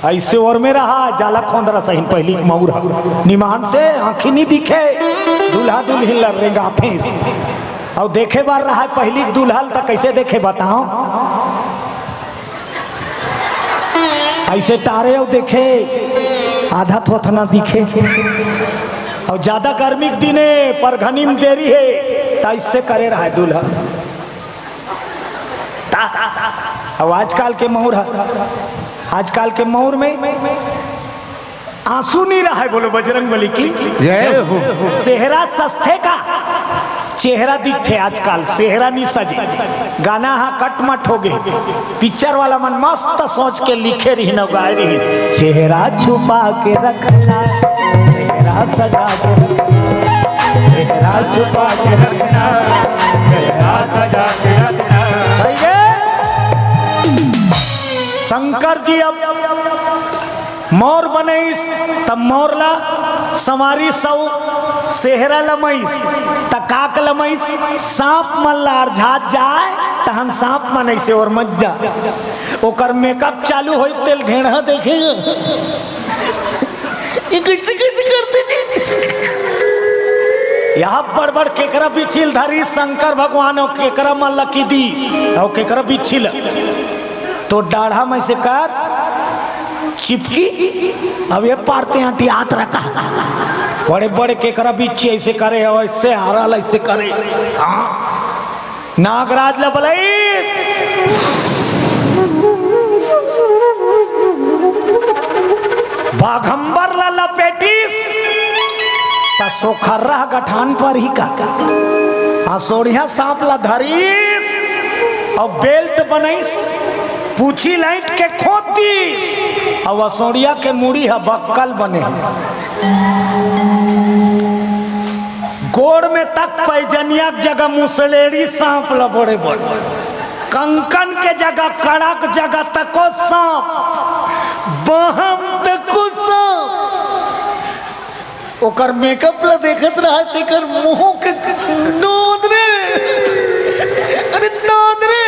ऐसे ओर में रहा, जाला खोंदरा सहिन पहिली के मऊर ह। निमान से आँखी नी दिखे, दूल्हा दुल्हिन ल रेंगाथे। अउ देखे बर रहा पहिली के दूल्हा ल, त कैसे देखे बताओ? ऐसे टारे अउ देखे, आधा थोथना दिखे। अउ ज्यादा गर्मी के दिने परघनी में देरी हे, त ऐसे करे रहा दूल्हा। अब आजकल के मौर ह, आजकल के मौर में आंसू नहीं रहा है। बोलो बजरंग बली की जय हो। सेहरा सस्ते का चेहरा दिखथे आजकल, सेहरा नहीं सजे। गाना हा कटमट हो गए। पिक्चर वाला मन मस्त सोच के लिखे रही न गाए रही, चेहरा छुपा के रखना, चेहरा सजा के रखना, चेहरा छुपा के रखना, चेहरा सजा के रखना। सही है? शंकर जी अब मौर बनइस, त मौर ला संवारी सौ सेहरा लमइस, त काक लमइस, सांप मन ला अरझात जाय, तहन सांप मन अइसे ओरमत जा। ओकर मेकअप चालू होई, तेल ढेढ़ा देखे। ये कैसे, कैसे करते जी? यहाँ बड़ बड़ केकरा बिच्छी ल धरी शंकर भगवान, अउ केकरा मन ल किदी, अउ केकरा बिच्छी ल। तो डाढ़ा में से कर चिपकी, अब ये पारते अंटियात रहता। बड़े बड़े केकरा बिच्छी ऐसे करे, और ऐसे हारा ला ऐसे करे। हाँ, नागराज ला बलई, बाघंबर ला लपेटिस, त सोखर्रा गठान पर ही का। आ सोड़िया सांप ला धरिस, अउ बेल्ट बनइस, पूछी लाइट के खोती, अउ असोड़िया के मुड़ी ह बक्कल बने। गोड़ में तक पैजनिया के जगह मुसलेड़ी सांप ल बड़े बड़े, कंकन के जगह, कड़ा के जगह तको सांप, बहम तको सांप। ओकर मेकअप ला देखत रहा, तेकर मुंह के नोंद रे, अरे नोंद रे,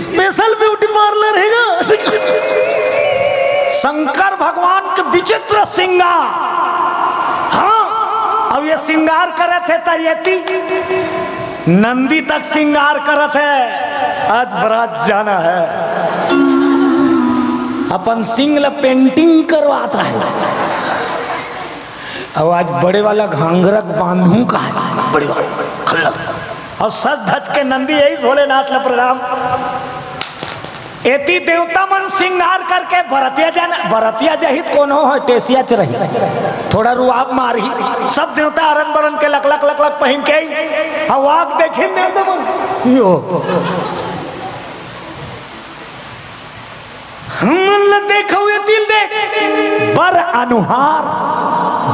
स्पेशल ब्यूटी पार्लर है गा। शंकर भगवान के विचित्र श्रृंगार। हाँ, अब ये श्रृंगार करत हे त ये ती नंदी तक श्रृंगार करत हे, आज बरात जाना है। अपन सिंग ल पेंटिंग करवात रहे। अउ आज बड़े वाला घांघरा के बांधू का है, बड़े वाला खल्ला। अउ सज धज के नंदी यही भोलेनाथ ल प्रणाम। एती देवता मन श्रृंगार करके बरतिया जाना, बरतिया जहित कोनो हो, टेसिया च रही, थोड़ा रुआब मारही, सब देवता अरन बरन के लकलक लकलक पहिन के आई, अउ आग देखिन देवता मन, यो, हमन ल देखो ये दिल देख, बर अनुहार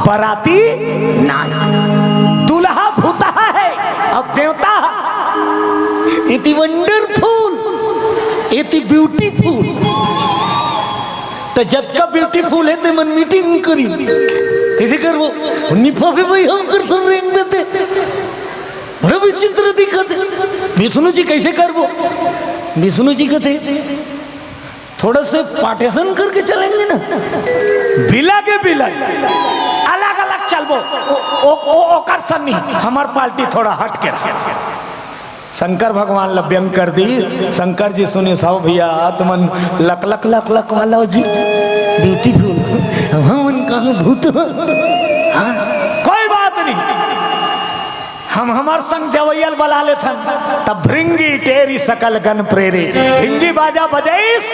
बराती नाई, दुल्हा भूतहा है, अब देवता इति वंडरफुल, इति ब्यूटीफुल। त जतका ब्यूटीफुल हे, ते मन मीटिंग करी। कइसे करबो? निफाफे भाई हम कर सर रेंग देते। बड़ा विचित्र दिखत हे। विष्णु जी कइसे करबो? विष्णु जी कथे, थोड़ा से पार्टीशन करके चलेंगे ना। बिला के बिला, अलग-अलग चलबो। ओ, ओ, ओ, ओकर सन नहीं, हमर पार्टी थोड़ा हट के रहा। शंकर भगवान ल व्यंग कर दी। शंकर जी सुनिस, "हव भैया, तुमन लक लक लक लक वाला हो जी, ब्यूटीफुल। हमन कहाँ भूत हो?" हाँ, कोई बात नहीं। हम हमर संग जवइया ल बला लेथन, तब भृंगी टेरी सकल गण प्रेरी। भृंगी बाजा बजाइस,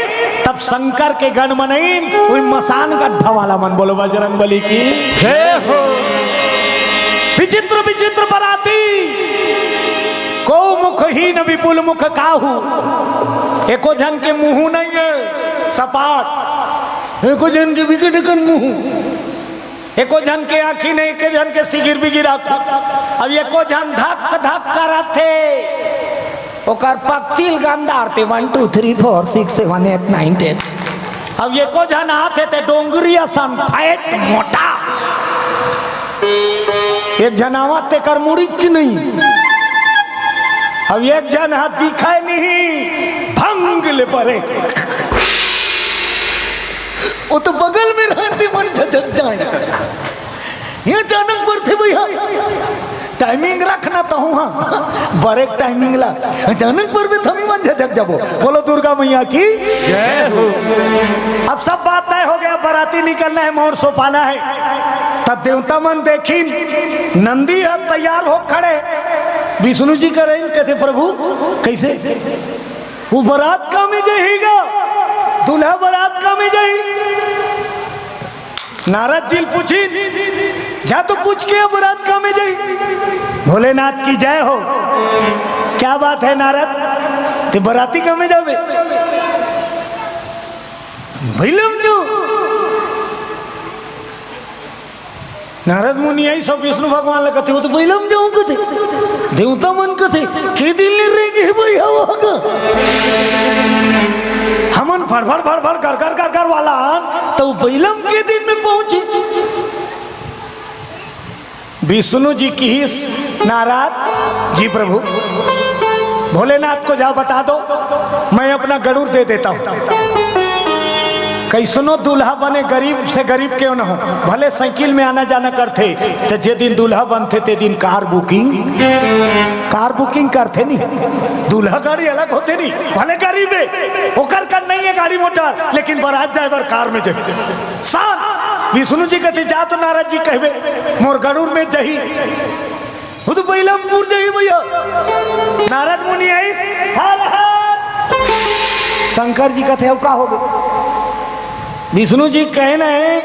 तब शंकर के गण मनइन, उही मसान गड्ढा वाला मन। बोलो बजरंग बली की जय हो। विचित्र विचित्र बराती, को मुखहीन विपुल मुख काहू, एको झन के मुंह नइ हे सपाट, एको झन के बिकट कन मुंह, एको झन के आँखी नहीं, एको झन के सिगिर बिगिर आँखी। अब एको झन धक धक करत हे, ओकर पकतिल गंदारथे, one two three four six seven eight nine ten. अब एको झन आथे ते डोंगरी असन फैट मोटा, एक झन आवत तेकर मुड़ीच नहीं। अब एक झन ह दिखय नहीं, भंग ले परे। वो तो बगल में रहते मन झझक जाए। ये अचानक परथे भैया, टाइमिंग रखना तहूँ, हाँ, बरेक टाइमिंग ला। अचानक परबे त हमन मन झझक जाबो। बोलो दुर्गा मैया की जय हो। अब सब बात तय हो गया, बराती निकलना है, मोर सोपाना है। तब देवता मन देखिन, नंदी ह तैयार हो खड़े, विष्णु जी करेन, कथे, "प्रभु, कैसे? वो बरात का में जाही गा? दूल्हा बरात का में जाही?" नारद जी ल पूछिन, "जा तो पूछ के, बरात का में जाही?" भोलेनाथ की जय हो। क्या बात है नारद, ते बराती का में जाबे? भैलम जो नारद मुनि आइस अउ विष्णु भगवान ला कथे, "वो तो बइला म जाहूं," कथे। देवता मन कथे, "के दिन ले रेंगे हे भैया वहां का?" हमन फड़फड़ फड़फड़ गरगर गरगर वाला आन, त वो बइला म के दिन में पहुंची? विष्णु जी किहिस, "नारद जी प्रभु, भोलेनाथ को जाओ बता दो, मैं अपना गरुड़ दे देता हूं।" कइसनो दूल्हा बने, गरीब से गरीब क्यों न हो, भले साइकिल में आना जाना करथे, त जे दिन दूल्हा बनथे ते दिन कार बुकिंग, कार बुकिंग करथे नी, दूल्हा गाड़ी अलग होथे नी, भले गरीब हे, ओकर कन नइ हे गाड़ी मोटर, लेकिन बरात जाए बर कार में जाही। शान। विष्णु जी कथे, "जा तो नारद जी कहिबे, मोर गरुड़ में जाही।" खुद बइला म जाही भैया। नारद मुनि आइस, "हर हर।" शंकर जी कथे, "अउ का होगे?" विष्णु जी कहे न हे,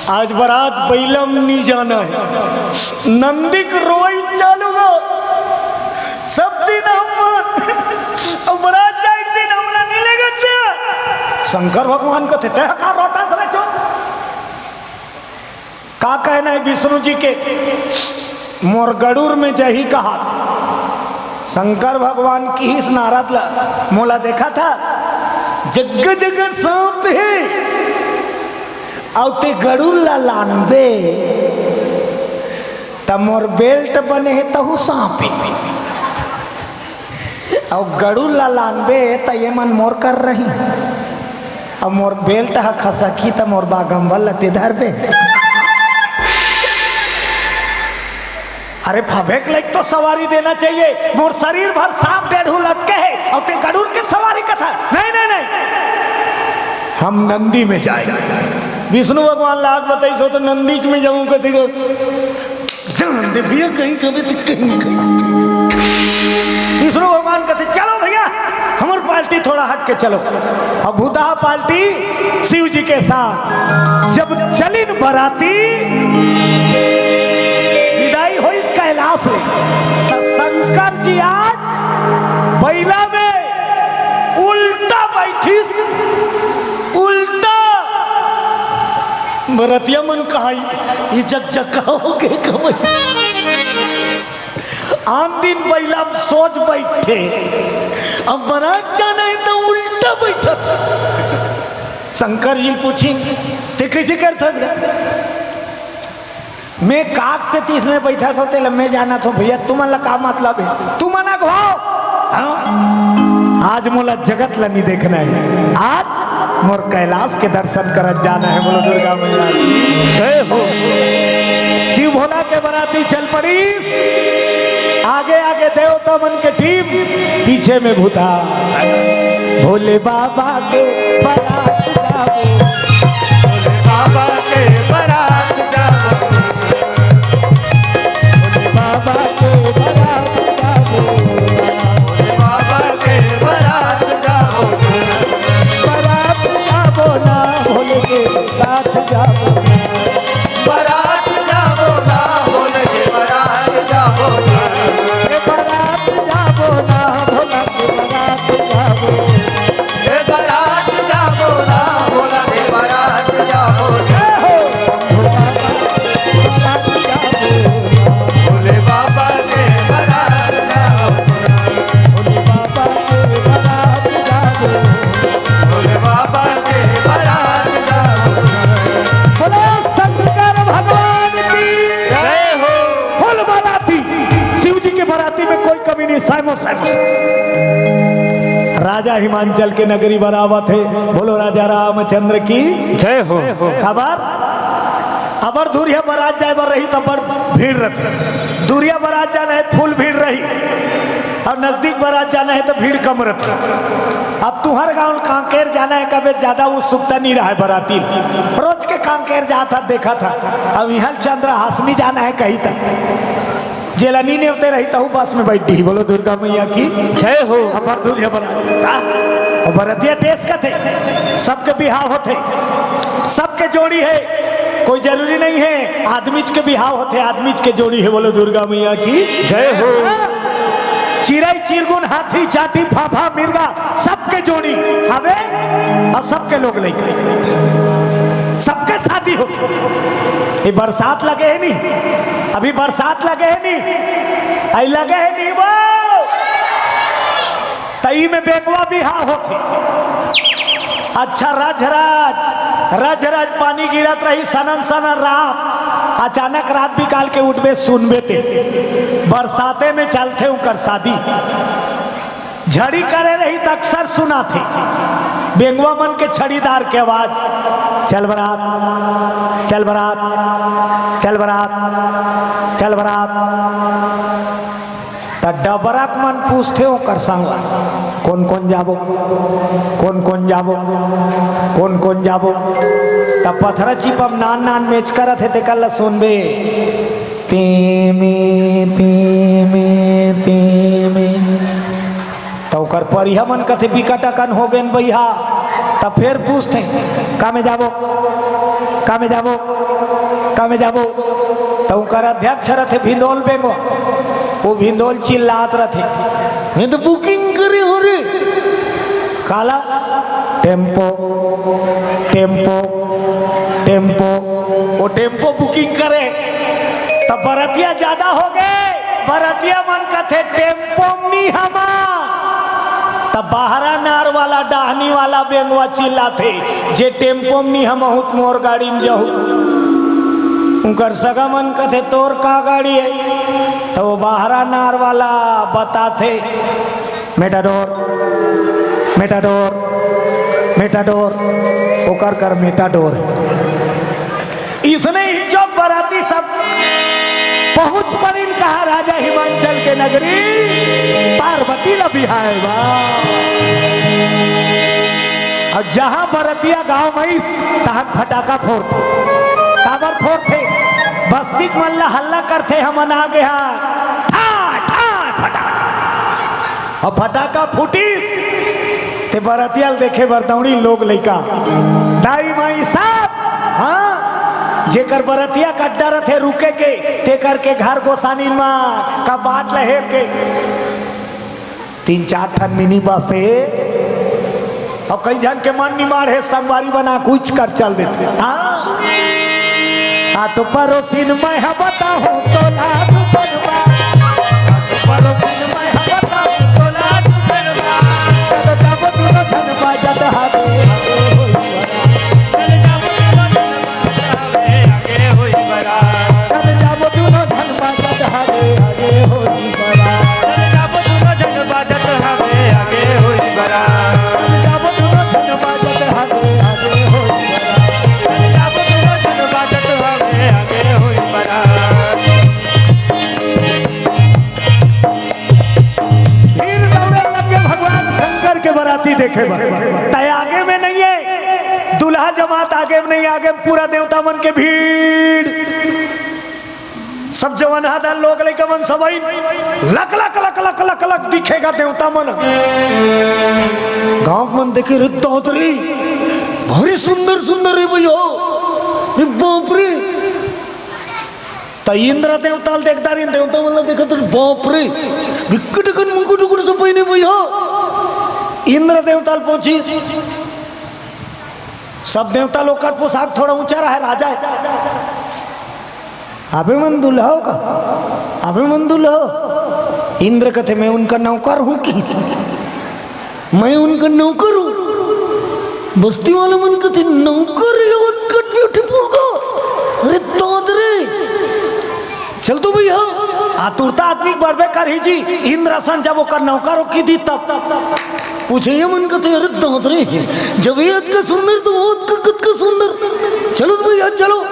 "आज बरात बइला म नी जाना हे।" नंदी के रोवई चालू हो। सब दिन हम अउ बरात जाए के दिन हमला नी लेगत हे। शंकर भगवान कथे, "तैं ह का रोथस रे, चुप।" का कहना हे विष्णु जी के, "मोर गरुड़ में जाही कहात।" शंकर भगवान किहिस नारद ला, "मोला देखथस, जगह जगह सांप हे, अउ तें गरुड़ ला लानबे, त मोर बेल्ट बने हे, तहू सांप हे।" अउ गरुड़ ला लानबे, त ये मन मोर कर रही। अब मोर बेल्ट ह खसकही, त मोर बागम्बर ल तें धरबे। अरे, फबेक लाइक तो सवारी देना चाहिए। मोर शरीर भर सांप डेढ़ू लटके हे, अउ तें गरुड़ के सवारी कथा। नहीं, नहीं, नहीं, हम नंदी में जाए। विष्णु भगवान ला आग बताइस हो, तो नंदीच में जाऊं कथे। जान दे भैया, कहीं कभी तो कहीं, कहीं। विष्णु भगवान कथे, "चलो भैया, हमर पार्टी थोड़ा हट के चलो।" अब भूतहा पार्टी शिव जी के साथ। जब चलिन बराती, विदाई होइस कैलाश ले, त शंकर जी आज बइला में उल्टा बैठिस, उल्टा। बरतिया मन कहा, "ये जग जग का हो गए कमई।" आन दिन बइला म सोच बैठे, अब बरात जाना हे त उल्टा बैठत। शंकर जी पूछिन, "तें कइसे करथस गा?" "मैं काक से तीस में बैठत हों, तेला मैं जानत हों भैया, तुमन ला का मतलब हे? तुमन अगवाओ।" हाँ? आज मोला जगत ला नी देखना हे, आज मोर कैलाश के दर्शन करत जाना हे। बोलो दुर्गा मैया की जय हो। शिव भोला के बराती चल पड़िस, आगे आगे देवता मन के टीम, पीछे में भूतहा। भोले बाबा के बरात जाबो, भोले बाबा के बरात जाबो, भोले बाबा के राजा हिमांचल के नगरी बर आवत हे। बोलो राजा रामचंद्र की। जय हो। काबर? अब्बड़ दूरिहा बरात जाए बर रही त बड़ भीड़ रथे। दूरिहा बरात जाना हे त full भीड़ रही, अउ नजदीक बरात जाना हे त भीड़ कम रथे। अब तुंहर गांव कांकेर जाना हे, कभू ज्यादा उत्सुकता नइ रहय बराती। रोज के कांकेर जात हस, देखत हस। अब इहां चंद्रहासिनी जाना हे कही त जेला नी नेवते रही तहू बस में बइठ दिही। बोलो दुर्गा मैया की। जय हो। अब्बड़ दूरिहा बरात। का? अउ बरतिया देश कथे, सबके बिहाव होथे, सबके जोड़ी हे, कोई जरूरी नइ हे आदमीच के बिहाव होथे, आदमीच के जोड़ी हे। बोलो दुर्गा मैया की। जय हो। चिरई चिरगुन हाथी चांटी फाफा मिरगा सबके जोड़ी हवे, अउ सबके लोग लइका, सबके शादी होथे। ये बरसात लगे हे नी, अभी बरसात लगे हे नी, अई लगे हे नी वो, त ई में बेंगवा बिहाव होथे। अच्छा, रझरझ, रझरझ पानी गिरत रही, सनन सनन रात, अचानक रात बिकाल के उठबे, सुनबे ते बरसाते में चलथे उंकर शादी। झड़ी करे रही त अक्सर सुनाथे बेंगवा मन के छड़ीदार के आवाज, "चल बरात, चल बरात, चल बरात, चल बरात।" त डबरक मन पूछथे ओकर संग, "कोन कोन जाबो, कोन कोन जाबो, कोन कोन जाबो?" त पथरा चिपम नान नान मेच करत हे, तेकर ल सुनबे, "तेमे, तेमे, तेमे।" त ओकर परिहा मन कथे, "बिकट अकन हो गेन बइहा।" त फेर पूछथे, "का में जाबो, का में जाबो, का में जाबो?" त ओकर अध्यक्ष रथे भिंदोल बेंगवा, वो भिंदोल चिल्लात रथे, "मैं तो booking करे हो रे।" काला? Tempo, tempo, tempo. वो टेम्पो booking करे त बरतिया ज्यादा हो गे। बरतिया मन कथे, "टेम्पो म नी हमा।" त बाहरा नार वाला, डाहनी वाला बेंगवा चिल्लाथे, "जे टेम्पो म नी हमहूं त मोर गाड़ी म जाहू।" उंकर सगा मन कथे, "तोर का गाड़ी हे?" त वो बाहरा नार वाला बताथे, "मेटाडोर, मेटाडोर, मेटाडोर।" ओकर कर मेटाडोर। इसने ही जो बराती सब पहुंच परिन कहा राजा हिमांचल के नगरी, पार्वती ल बिहाय बा। अउ जहां बरतिया गांव म आइस, तहां फटाका फोड़थे। काबर फोड़थे? बस्ती के मन ल हल्ला करथे, "हमन आ गे हन।" ठा, ठा, फटाका। अउ फटाका फूटिस, ते बरतिया ल देखे बर दौड़ी लोग लइका, दाई माई सब, हां, जेकर बरतिया के अड्डा रथे रुके के, तेकर के घर गोसानी म का बाट ल हेर के तीन चार ठन मिनी बस हे, अउ कई झन के मन निमाड़ हे, संगवारी बना कुछ कर चल देथे। हां। आ तो परोसिन मैं ह बताहूं तोला दू बनवा। आ तो परोसिन मैं ह बताहूं तोला दू बनवा। चल जाबो दूनो झन बाजत हाथे, हाथे होई बड़ा। चल जाबो दूनो झन बाजत हाथे, हाथे होई बड़ा। चल जाबो दूनो झन बाजत हाथे, हाथे होई बड़ा। चल जाबो दूनो झन बाजत हाथे, हाथे होई बड़ा। चल जाबो दूनो झन बाजत हाथे, हाथे होई बड़ा। फिर दौड़े लगे भगवान शंकर के बराती देखे बर। तय आगे में नइ हे, दूल्हा जमात आगे में नइ हे, आगे में पूरा देवता मन के भीड़। सब जवन हा दल लोग लइका मन सब आइन, लक लक लक लक लक लक दिखे गा देवता मन। गांव मन देखे, "रे ददा रे, भारी सुंदर सुंदर रे भइया, रे बाप रे।" त इंद्र देवता ल देखत रिहिन, देवता मन ल देखत रिहिन, "बाप रे, बिकट अकन मुकुट उकुट सब पहिने भइया।" इंद्र देवता ल पहुंचिस, सब देवता लोग कर पोशाक थोड़ा ऊंचा रहय, राजा हे। "अबे मन दूल्हा हो का? अबे मन दूल्हा हो?" इंद्र कथे, "मैं उनका नौकर हूं कि? मैं उनका नौकर हूं?" बस्ती वाला मन कथे, "नौकर हे, उत्कट beautiful का? अरे ददा रे, चल तो भइया।" आतुरता आदमी के बड़बे करही जी, इंद्र असन जब ओकर नौकर हो की दी तब। पूछे ये मन कथे, "अरे दांत रे, जब ये अतका सुंदर तो वो अतका कतका सुंदर।" चलो तो भैया चलो,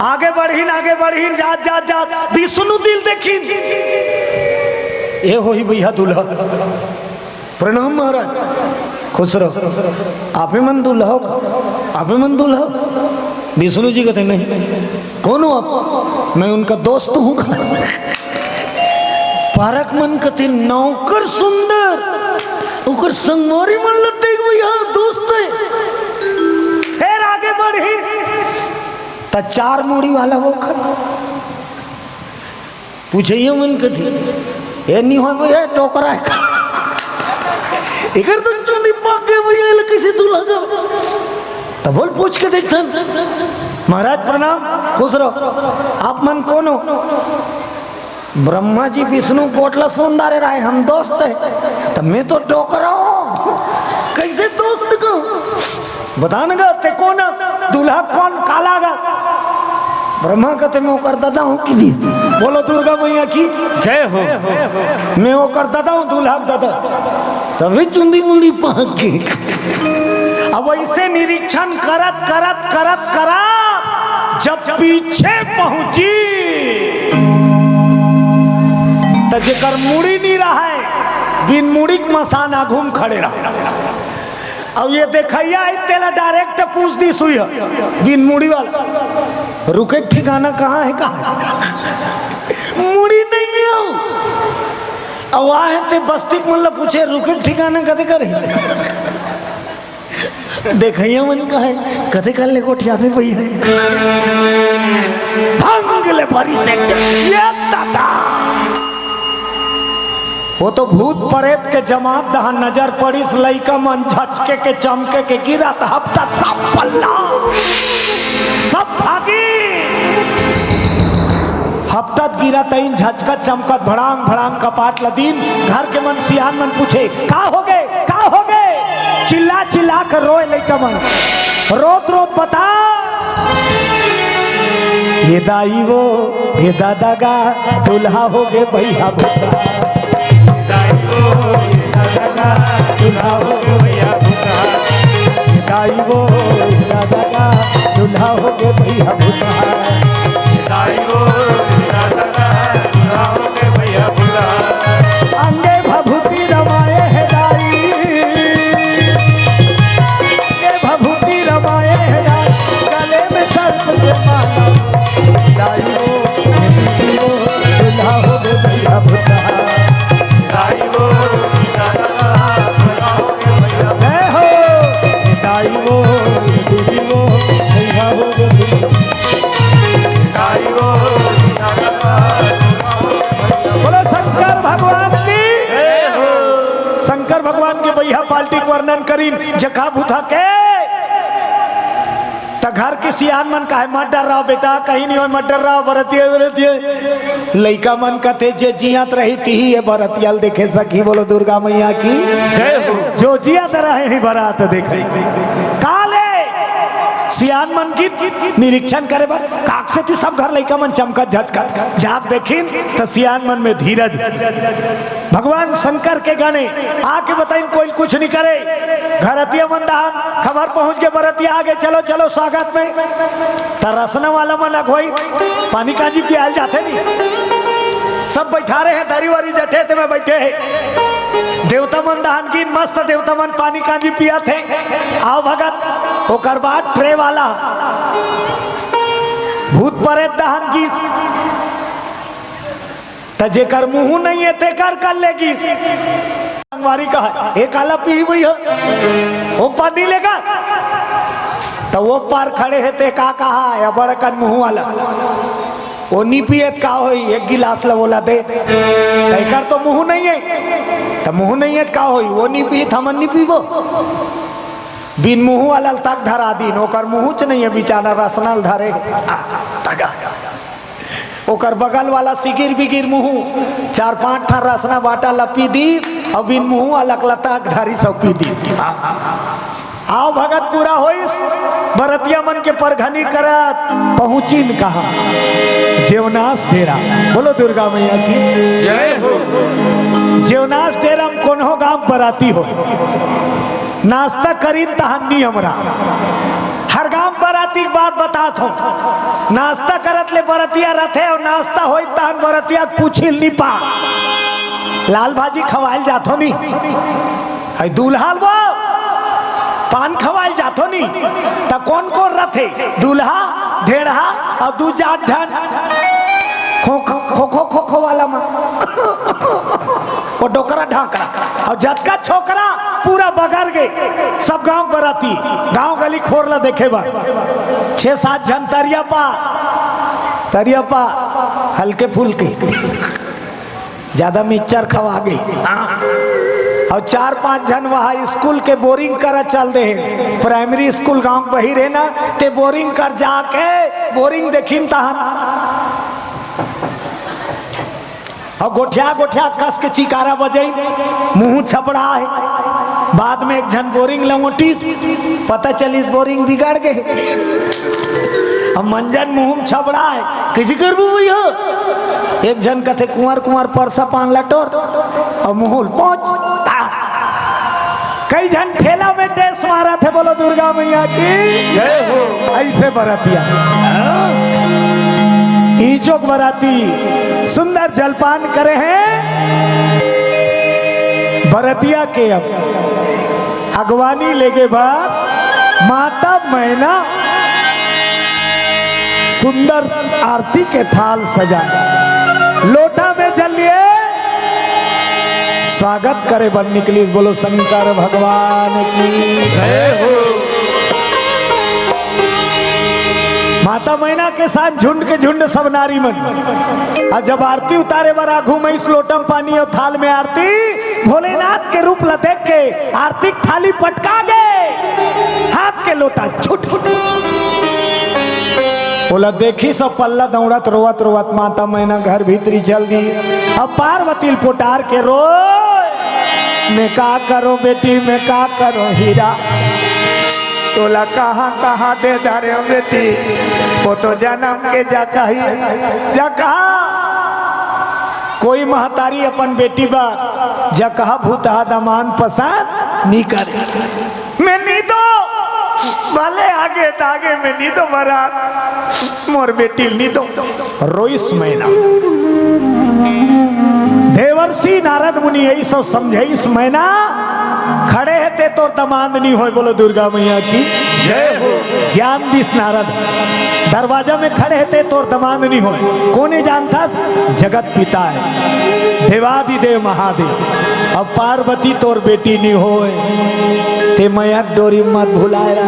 आगे बढ़िन, आगे बढ़िन, जात जात जात विष्णु दिल देखिन, ये होही भैया दूल्हा। प्रणाम महाराज, खुश रहो। आपे मन दूल्हा हो का? आपे मन दूल्हा हो? विष्णु जी कथे, "नहीं।" "कौन हो आप?" "मैं उनका दोस्त हूँ।" पारक मन कथे, "नौकर सुंदर, ओकर संगवारी मन ल देख भैया, दोस्त है।" फिर आगे बढ़िन, त चार मुड़ी वाला वो खड़ा। पूछे ये मन कथे, "ए नहीं हो भैया, टोकरा है का?" "एकर तो चुंदी पाक गए भैया, एला कैसे दूल्हा का?" तब बोल पूछ के देखथन। महाराज प्रणाम, खुश रहो। आप मन कौन हो? ब्रह्मा जी विष्णु गोठला सोंदारे रहे, हम दोस्त है। तब मैं तो टोकरा हूँ, कैसे दोस्त को? बता न गा, ते कौन हस? दूल्हा कौन काला गा? ब्रह्मा कथे, "मैं ओकर दादा हूँ।" कि दी, बोलो दुर्गा मैया की जय हो। "मैं ओकर दादा हूँ, दूल्हा के दादा।" तभी चुंदी मुंदी पहक के। अब ऐसे निरीक्षण करत, करत, करत, करत जब पीछे पहुंची, त जेकर मुड़ी नहीं रहे, बिन मुड़ी के मसान आघू म खड़े रहे। अब ये देखैया है, तेला direct पूछ दिस हुई है, बिन मुड़ी वाला, "रुके के ठिकाना कहाँ है, कहाँ है?" मुड़ी नहीं है। अब आहे ते बस्ती के मन ला पूछे, "रुके के ठिकाना कते करे?" देखैया मन कहे, "कते कर ले गोठिया में पई है।" भंग ले भरी से के, ये दादा। वो तो भूत प्रेत के जमात दहा नजर पड़िस, लइका मन झचके के चमके के गिरत हपटत सब पल्ला, सब भागी। हपटत गिरत अइन, झचकत चमकत भड़ांग भड़ांग कपाट ल दीन। घर के मन सियान मन पूछे, "का होगे? का होगे?" चिल्ला चिल्ला कर रोए लइका मन, रोत रोत बता। ये दाई वो, ये दादा गा, दूल्हा होगे भैया भूता। दाई वो, ये दादा गा, दूल्हा होगे भैया भूता। ये दाई वो, ये दादा गा, दूल्हा होगे भैया भूता। दाई वो, ये दादा गा, दूल्हा होगे भैया भूता। अंगे भभूति रमाए हे दाई, अंगे भभूति रमाए हे दाई, गले में सर्प के माला। दाई वो, ये दीदी वो, दूल्हा होगे भैया भूता। दाई वो, जय हो। दाई वो, ये दीदी वो, भैया होगे भूता। बोलो शंकर भगवान की। शंकर भगवान के बइहा पार्टी के वर्णन करीन, जका भूता के। त घर के सियान मन कहे, "मत डर्राव बेटा, कहीं नहीं होय, मत डर्राव, बरतिया, बरतिया।" लइका मन कथे, "जे जियत रही, तिही ये बरतिया ल देखे सकही।" बोलो दुर्गा मैया की जय हो। जो जियत रहे ही बरात देखे। काले सियान मन की निरीक्षण करे बर काकसेती सब घर लइका मन चमकत झचकत जात देखिन, त सियान मन में धीरज। भगवान शंकर के गने आके बताइन, कोई कुछ नहीं करे। घरतिया मन दहान खबर पहुंच के बरतिया आगे, "चलो, चलो, स्वागत में।" त रसना वाला मन अगुवाई, पानी कांजी पियाल जाथे नहीं। सब बैठा रहे हैं, दरी वरी जठे ते में बैठे हैं। देवता मन दहान गिन, मस्त देवता मन पानी कांजी पियाथे। आओ भगत, ओकर बाद ट्रे वाला भूत परेत दहान गिस। त जेकर मुंह नहीं है, तेकर कर लेगी। संगवारी कहा, "ए काला पी हुई है, वो पानी लेगा।" त वो पार खड़े है, ते का कहा, "या बड़कन मुंह वाला, वो नी पियत का होई, एक गिलास ला बोला दे।" त एकर तो मुंह नहीं है, त मुंह नहीं है, का होई, वो नी पीत, हमन नी पीबो। बिन मुंह वाला ल तक धरा दीन, ओकर मुंह च नहीं है, बेचारा रसना ल धरे। आ, तगा। ओकर बगल वाला सिगिर बिगिर मुंह, चार पांच ठन रसना बाटा ल पी दी, अउ बिन मुंह वाला ल तक धरी सब पी दी। आ, आओ भगत, पूरा होइस, बरतिया मन के परघनी करत पहुंचिन कहा, जेवनास डेरा। बोलो दुर्गा मैया की जय हो। जेवनास डेरा म कोनो गांव बराती होय, नाश्ता करिन तहन नियम रहिस। हर गांव बराती के बात बतात हों, नाश्ता करत ले बरतिया रथे अउ नाश्ता होय तहन बरतिया के पूछिल नी पा। लाल भाजी खवाइल जाथो नी, अई दूल्हा ल वो पान खवाइल जाथो नी, त कोन कोन रथे? दूल्हा, ढेढ़हा अउ दू चार झन खो खो खो खो खो खो वाला मा। वो डोकरा ढांकरा। अउ जतका छोकरा पूरा बगर गे, सब गांव बराती, गांव गली खोर ला देखे बर। छह सात झन तरिया पा, तरिया पा, हल्के फुल्के, ज्यादा मिक्सचर खवा गे। अउ चार पांच झन वहां स्कूल के बोरिंग करा चल दे हे। प्राइमरी स्कूल गांव के बहिर हे ना, ते बोरिंग कर जाके बोरिंग देखिन तहन। अउ गोठिया गोठिया कस के चिकारा बजई, मुंह छबड़ा हे। बाद में एक झन बोरिंग लंगोटिस, पता चलिस बोरिंग बिगड़ गे। अब मंजन मुंह में छबड़ा हे, कइसे करबो भैया? एक झन कथे, कुंवर कुंवर परसा पान लटोर, अउ मुंह ल पोंछ। कई झन ठेला में टेस मारत हे, बोलो दुर्गा मैया की जय हो। अइसे बरतिया, ईचोक बराती सुंदर जलपान करे हे। बरतिया के अब अगवानी लेगे बर माता मैना सुंदर आरती के थाल सजाए, लोटा में जल लिए स्वागत करे बर निकलिस। बोलो शंकर भगवान की जय हो। माता मैना के साथ झुंड के झुंड सब नारी मन। अउ जब आरती उतारे बर आघू में अइस लोटा म पानी अउ थाल में आरती, भोलेनाथ के रूप ला देख के आरती के थाली पटका गे, हाथ के लोटा छूट गे। ओला देखिस सब पल्ला दौड़त रोवत रोवत माता मैना घर भीतरी चल दी। अब पार्वती ल पोटार के रोय, मैं का करों बेटी, मैं का करों हीरा, तोला कहाँ कहाँ दे धरे हो बेटी, वो तो जनम के जगह ही जगह। कोई महतारी अपन बेटी बर जकहा भूतहा दमांद पसंद नी करे। मैं नी दों, भले आगे तागे मैं नी दों बरात, मोर बेटी ल नी दों। रोइस मैना। देवर्षि नारद मुनि अइस समझाइस, मैना खड़े हे ते तोर दमांद नी होय। बोलो दुर्गा मैया की जय हो। ज्ञान दिस नारद, दरवाजा में खड़े हे ते तोर दमांद नी होय। कोने जानथस? जगत पिता हे, देवादिदेव महादेव। अब पार्वती तोर बेटी नी होय, ते मया के डोरी मत भुलाय रा।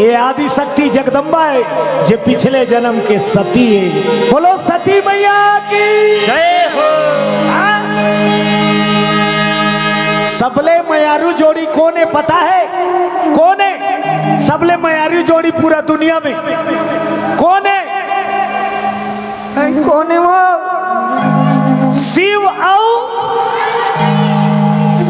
ये आदि शक्ति जगदम्बा हे, जे पिछले जनम के सती हे। बोलो सती मैया की जय हो। हाँ? सबले मयारू जोड़ी कोने पता हे? कोने सबले मयारू जोड़ी पूरा दुनिया में? कोने? कोने वो? शिव अउ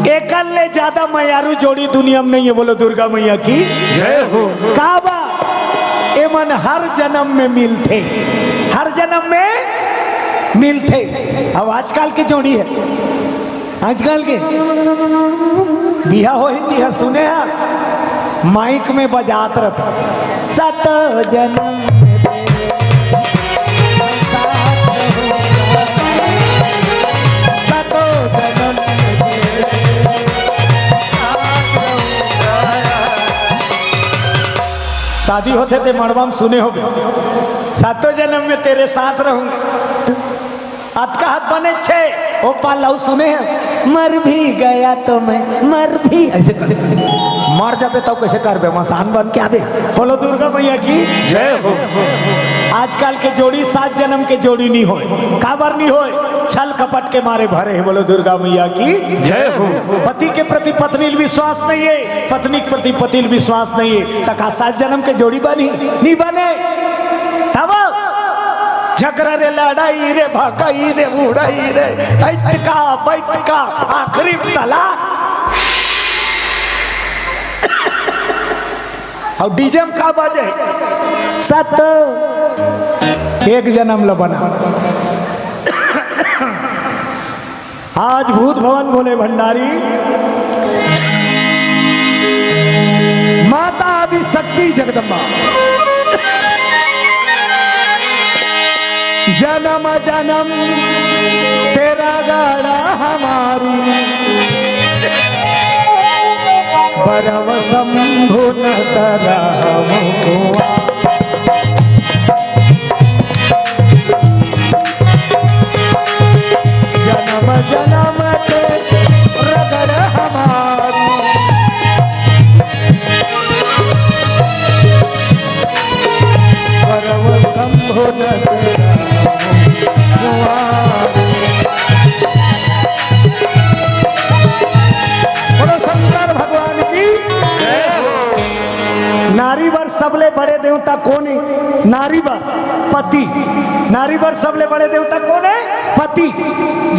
एकर ले ज्यादा मयारू जोड़ी दुनिया में नहीं हे। बोलो दुर्गा मैया की जय हो। का बा? एमन हर जनम में मिलथे, हर जनम में मिलथे। अब आजकल के जोड़ी हे, आजकल के बिहा होही तिहा सुने हा, माइक में बजात रथे, "सातो जनम में तेरे साथ रहूंगा, सातो जनम में तेरे साथ रहूंगा।" शादी होथे ते मड़वा में सुने होबे, "सातो जनम में तेरे साथ रहूंगा।" अतका हाथ बने छे, ओ पाल लाऊ सुने हे, "मर भी गया तो मैं, मर भी।" अइसे कर, मर जाबे तब कइसे करबे, मसान बन के आबे। बोलो दुर्गा मैया की जय हो। आजकल के जोड़ी सात जनम के जोड़ी नी होय। काबर नी होय? छल कपट के मारे भरे हे। बोलो दुर्गा मैया की जय हो। पति के प्रति पत्नी ल विश्वास नहीं हे, पत्नी के प्रति पति ल विश्वास नहीं हे, त का सात जनम के जोड़ी बनी? नी बने। तब झगरा रे लड़ाई रे भगई रे उड़ई रे, बैठका बैठका आखिरी तला। अउ डीजे में का बाजे? सत। एक जनम ल बना। आज भूत भवन भोले भंडारी जगदम्बा। जन्म जन्म तेरा गाड़ा हमारी, बरव शंभु न तरा हमको। जन्म जन्म के रगड़ हमारी। परम शंभु नंद राम कुमार। बोलो शंकर भगवान की। नारी बर सबले बड़े देवता कोन हे? नारी बर पति। नारी बर सबले बड़े देवता कोन हे? पति।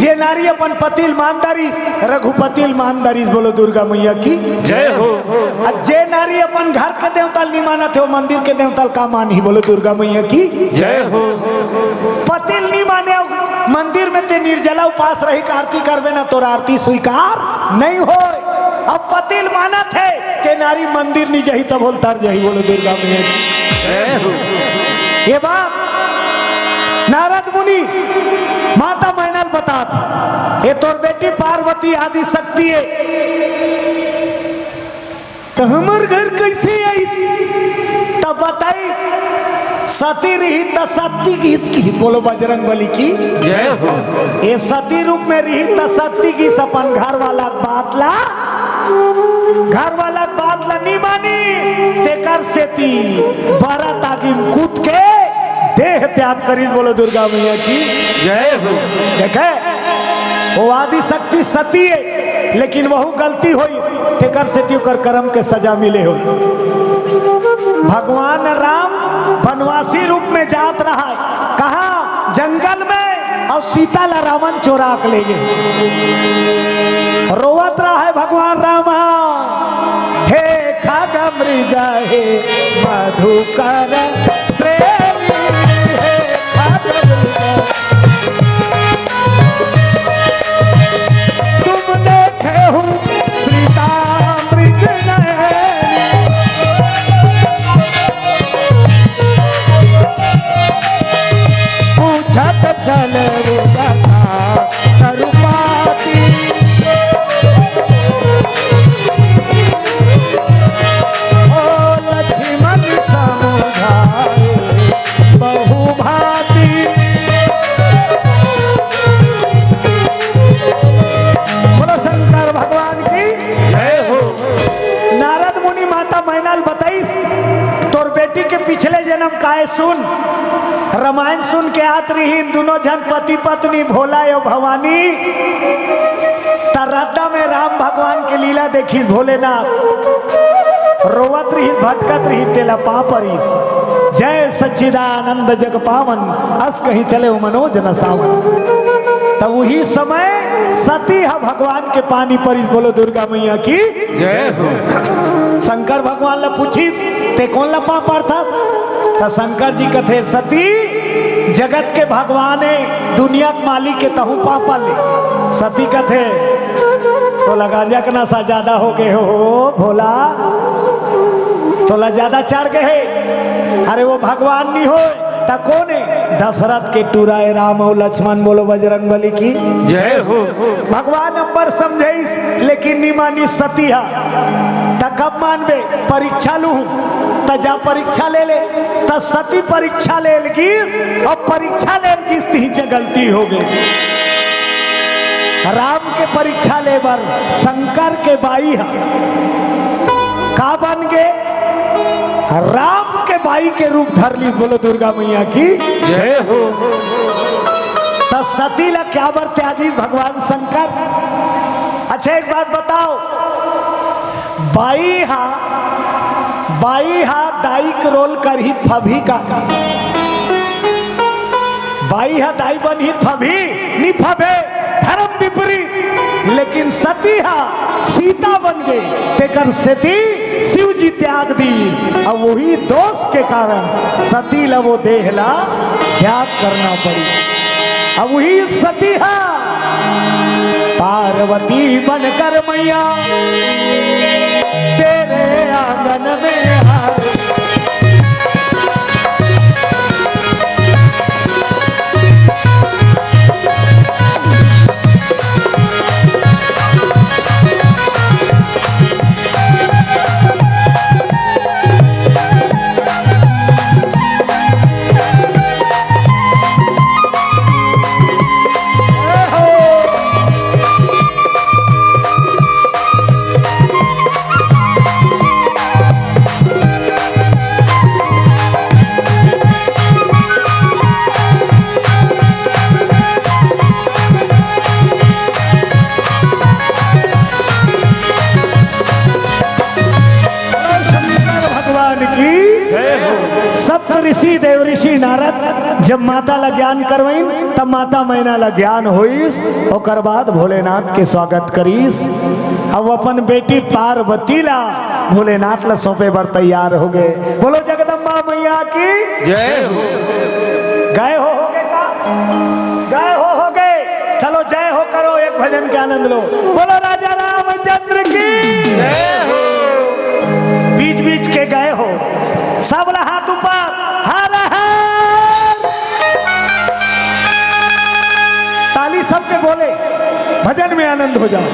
जे नारी अपन पति ल मान डारिस, रघुपति ल मान डारिस। बोलो दुर्गा मैया की। जय हो। अउ जे नारी अपन घर के देवता ल नी मानत हे, वो मंदिर के देवता ल का मानही? बोलो दुर्गा मैया की। जय हो। पति ल नी माने अउ मंदिर में ते निर्जला उपास रहिके आरती करबे ना, तोर आरती स्वीकार नहीं होय। अउ पति ल मानत हे ते नारी मंदिर नी जाही, तभो ल तर जाही। बोलो दुर्गा मैया की। जय हो। ये बात नारद मुनि माता मैना ल बतात हे, तोर बेटी पार्वती आदि शक्ति हे, त हमर घर कइसे आइस? त बताइस, सती रिहिस त शक्ति गिस कि। बोलो बजरंग बली की। जय हो। ये सती रूप में रिहिस त शक्ति गिस, अपन घर वाला के बात ला, घर वाला के बात ला नी मानिस, तेकर सेती बरत आगी म कूद के देह त्याग करिस। बोलो दुर्गा मैया की। जय हो। देखे, वो आदि शक्ति सती हे, लेकिन वहू गलती होइस, तेकर सेती ओकर करम के सजा मिले होही। भगवान राम बनवासी रूप में जात रहय, कहाँ? जंगल में, अउ सीता ला रावण चोरा के लेगे। रोवत रहय भगवान राम, हे खग मृग हे मधुकर प्रेमी, हे खग मृग तुम देखे हो सीता मृग नयनी। पूछत चल उदका तरुपाती। ओ लक्ष्मण समुझाए बहुभांति। बोलो शंकर भगवान की। जय हो। नारद मुनि माता मैना ल बताइस, तोर बेटी के पिछले जन्म काय सुन, रामायण सुन के आत रिहिन दूनों झन पति पत्नी भोला अउ भवानी। त रद्दा में राम भगवान के लीला देखिस भोलेनाथ, रोवत रिहिस, भटकत रिहिस, तेला पाँव परिस, जय सच्चिदानंद जग पावन, अस कहीं चले हो मनोज न सावन। त उही समय सती ह भगवान के पाँव परिस। बोलो दुर्गा मैया की। जय हो। शंकर भगवान ला पूछिस, ते कोन ला पाँव परथस? त शंकर जी कथे, सती, जगत के भगवान हे, दुनिया के मालिक हे, तहूँ पाँव पर ले। सती कथे, तोला गांजा के नशा ज्यादा हो गे हो, हो भोला, तोला ज्यादा चढ़ गे हे। अरे वो भगवान नी होय, त कोन हे? दशरथ के टूरा ए राम अउ लक्ष्मण। बोलो बजरंग बली की। जय हो। भगवान अब्बड़ समझाइस, लेकिन नी मानिस सती ह। त कब मानबे? परीक्षा लूहूं। त जा परीक्षा ले ले। त सती परीक्षा ले गिस, अउ परीक्षा ले गिस, तिही च गलती हो गे। राम के परीक्षा ले बर शंकर के बाई ह का बन गे? राम के बाई के रूप धर लिस। बोलो दुर्गा मैया की। जय हो। त सती ला का बर त्यागिस भगवान शंकर? अच्छा, एक बात बताओ, बाई हा, बाई हा दाई के रोल करही, फबही का? बाई हा दाई बनही, फबही? नी फबे, धर्म विपरीत। लेकिन सती हा सीता बन गे, तेकर सेती शिव जी त्याग दिस। अब वही दोष के कारण सती ला वो देह ला त्याग करना पड़ी। अब वही सती हा पार्वती बनकर मैया तेरे आंगन में आ ऋषि, देव ऋषि नारद जब माता ला ज्ञान करवाइन, तब माता मैना ला ज्ञान होइस। ओकर बाद भोलेनाथ के स्वागत करिस। अब अपन बेटी पार्वती ला भोलेनाथ ला सौंपे बर तैयार हो गए। बोलो जगदम्बा मैया की। जय हो। गए हो, हो गए का? गए हो, हो गए। चलो जय हो करो, एक भजन के आनंद लो। बोलो राजा रामचंद्र की। बीच बीच के गए हो, सब ला हाथ ऊपर, हर हर। ताली सबके बोले, भजन में आनंद हो जाओ।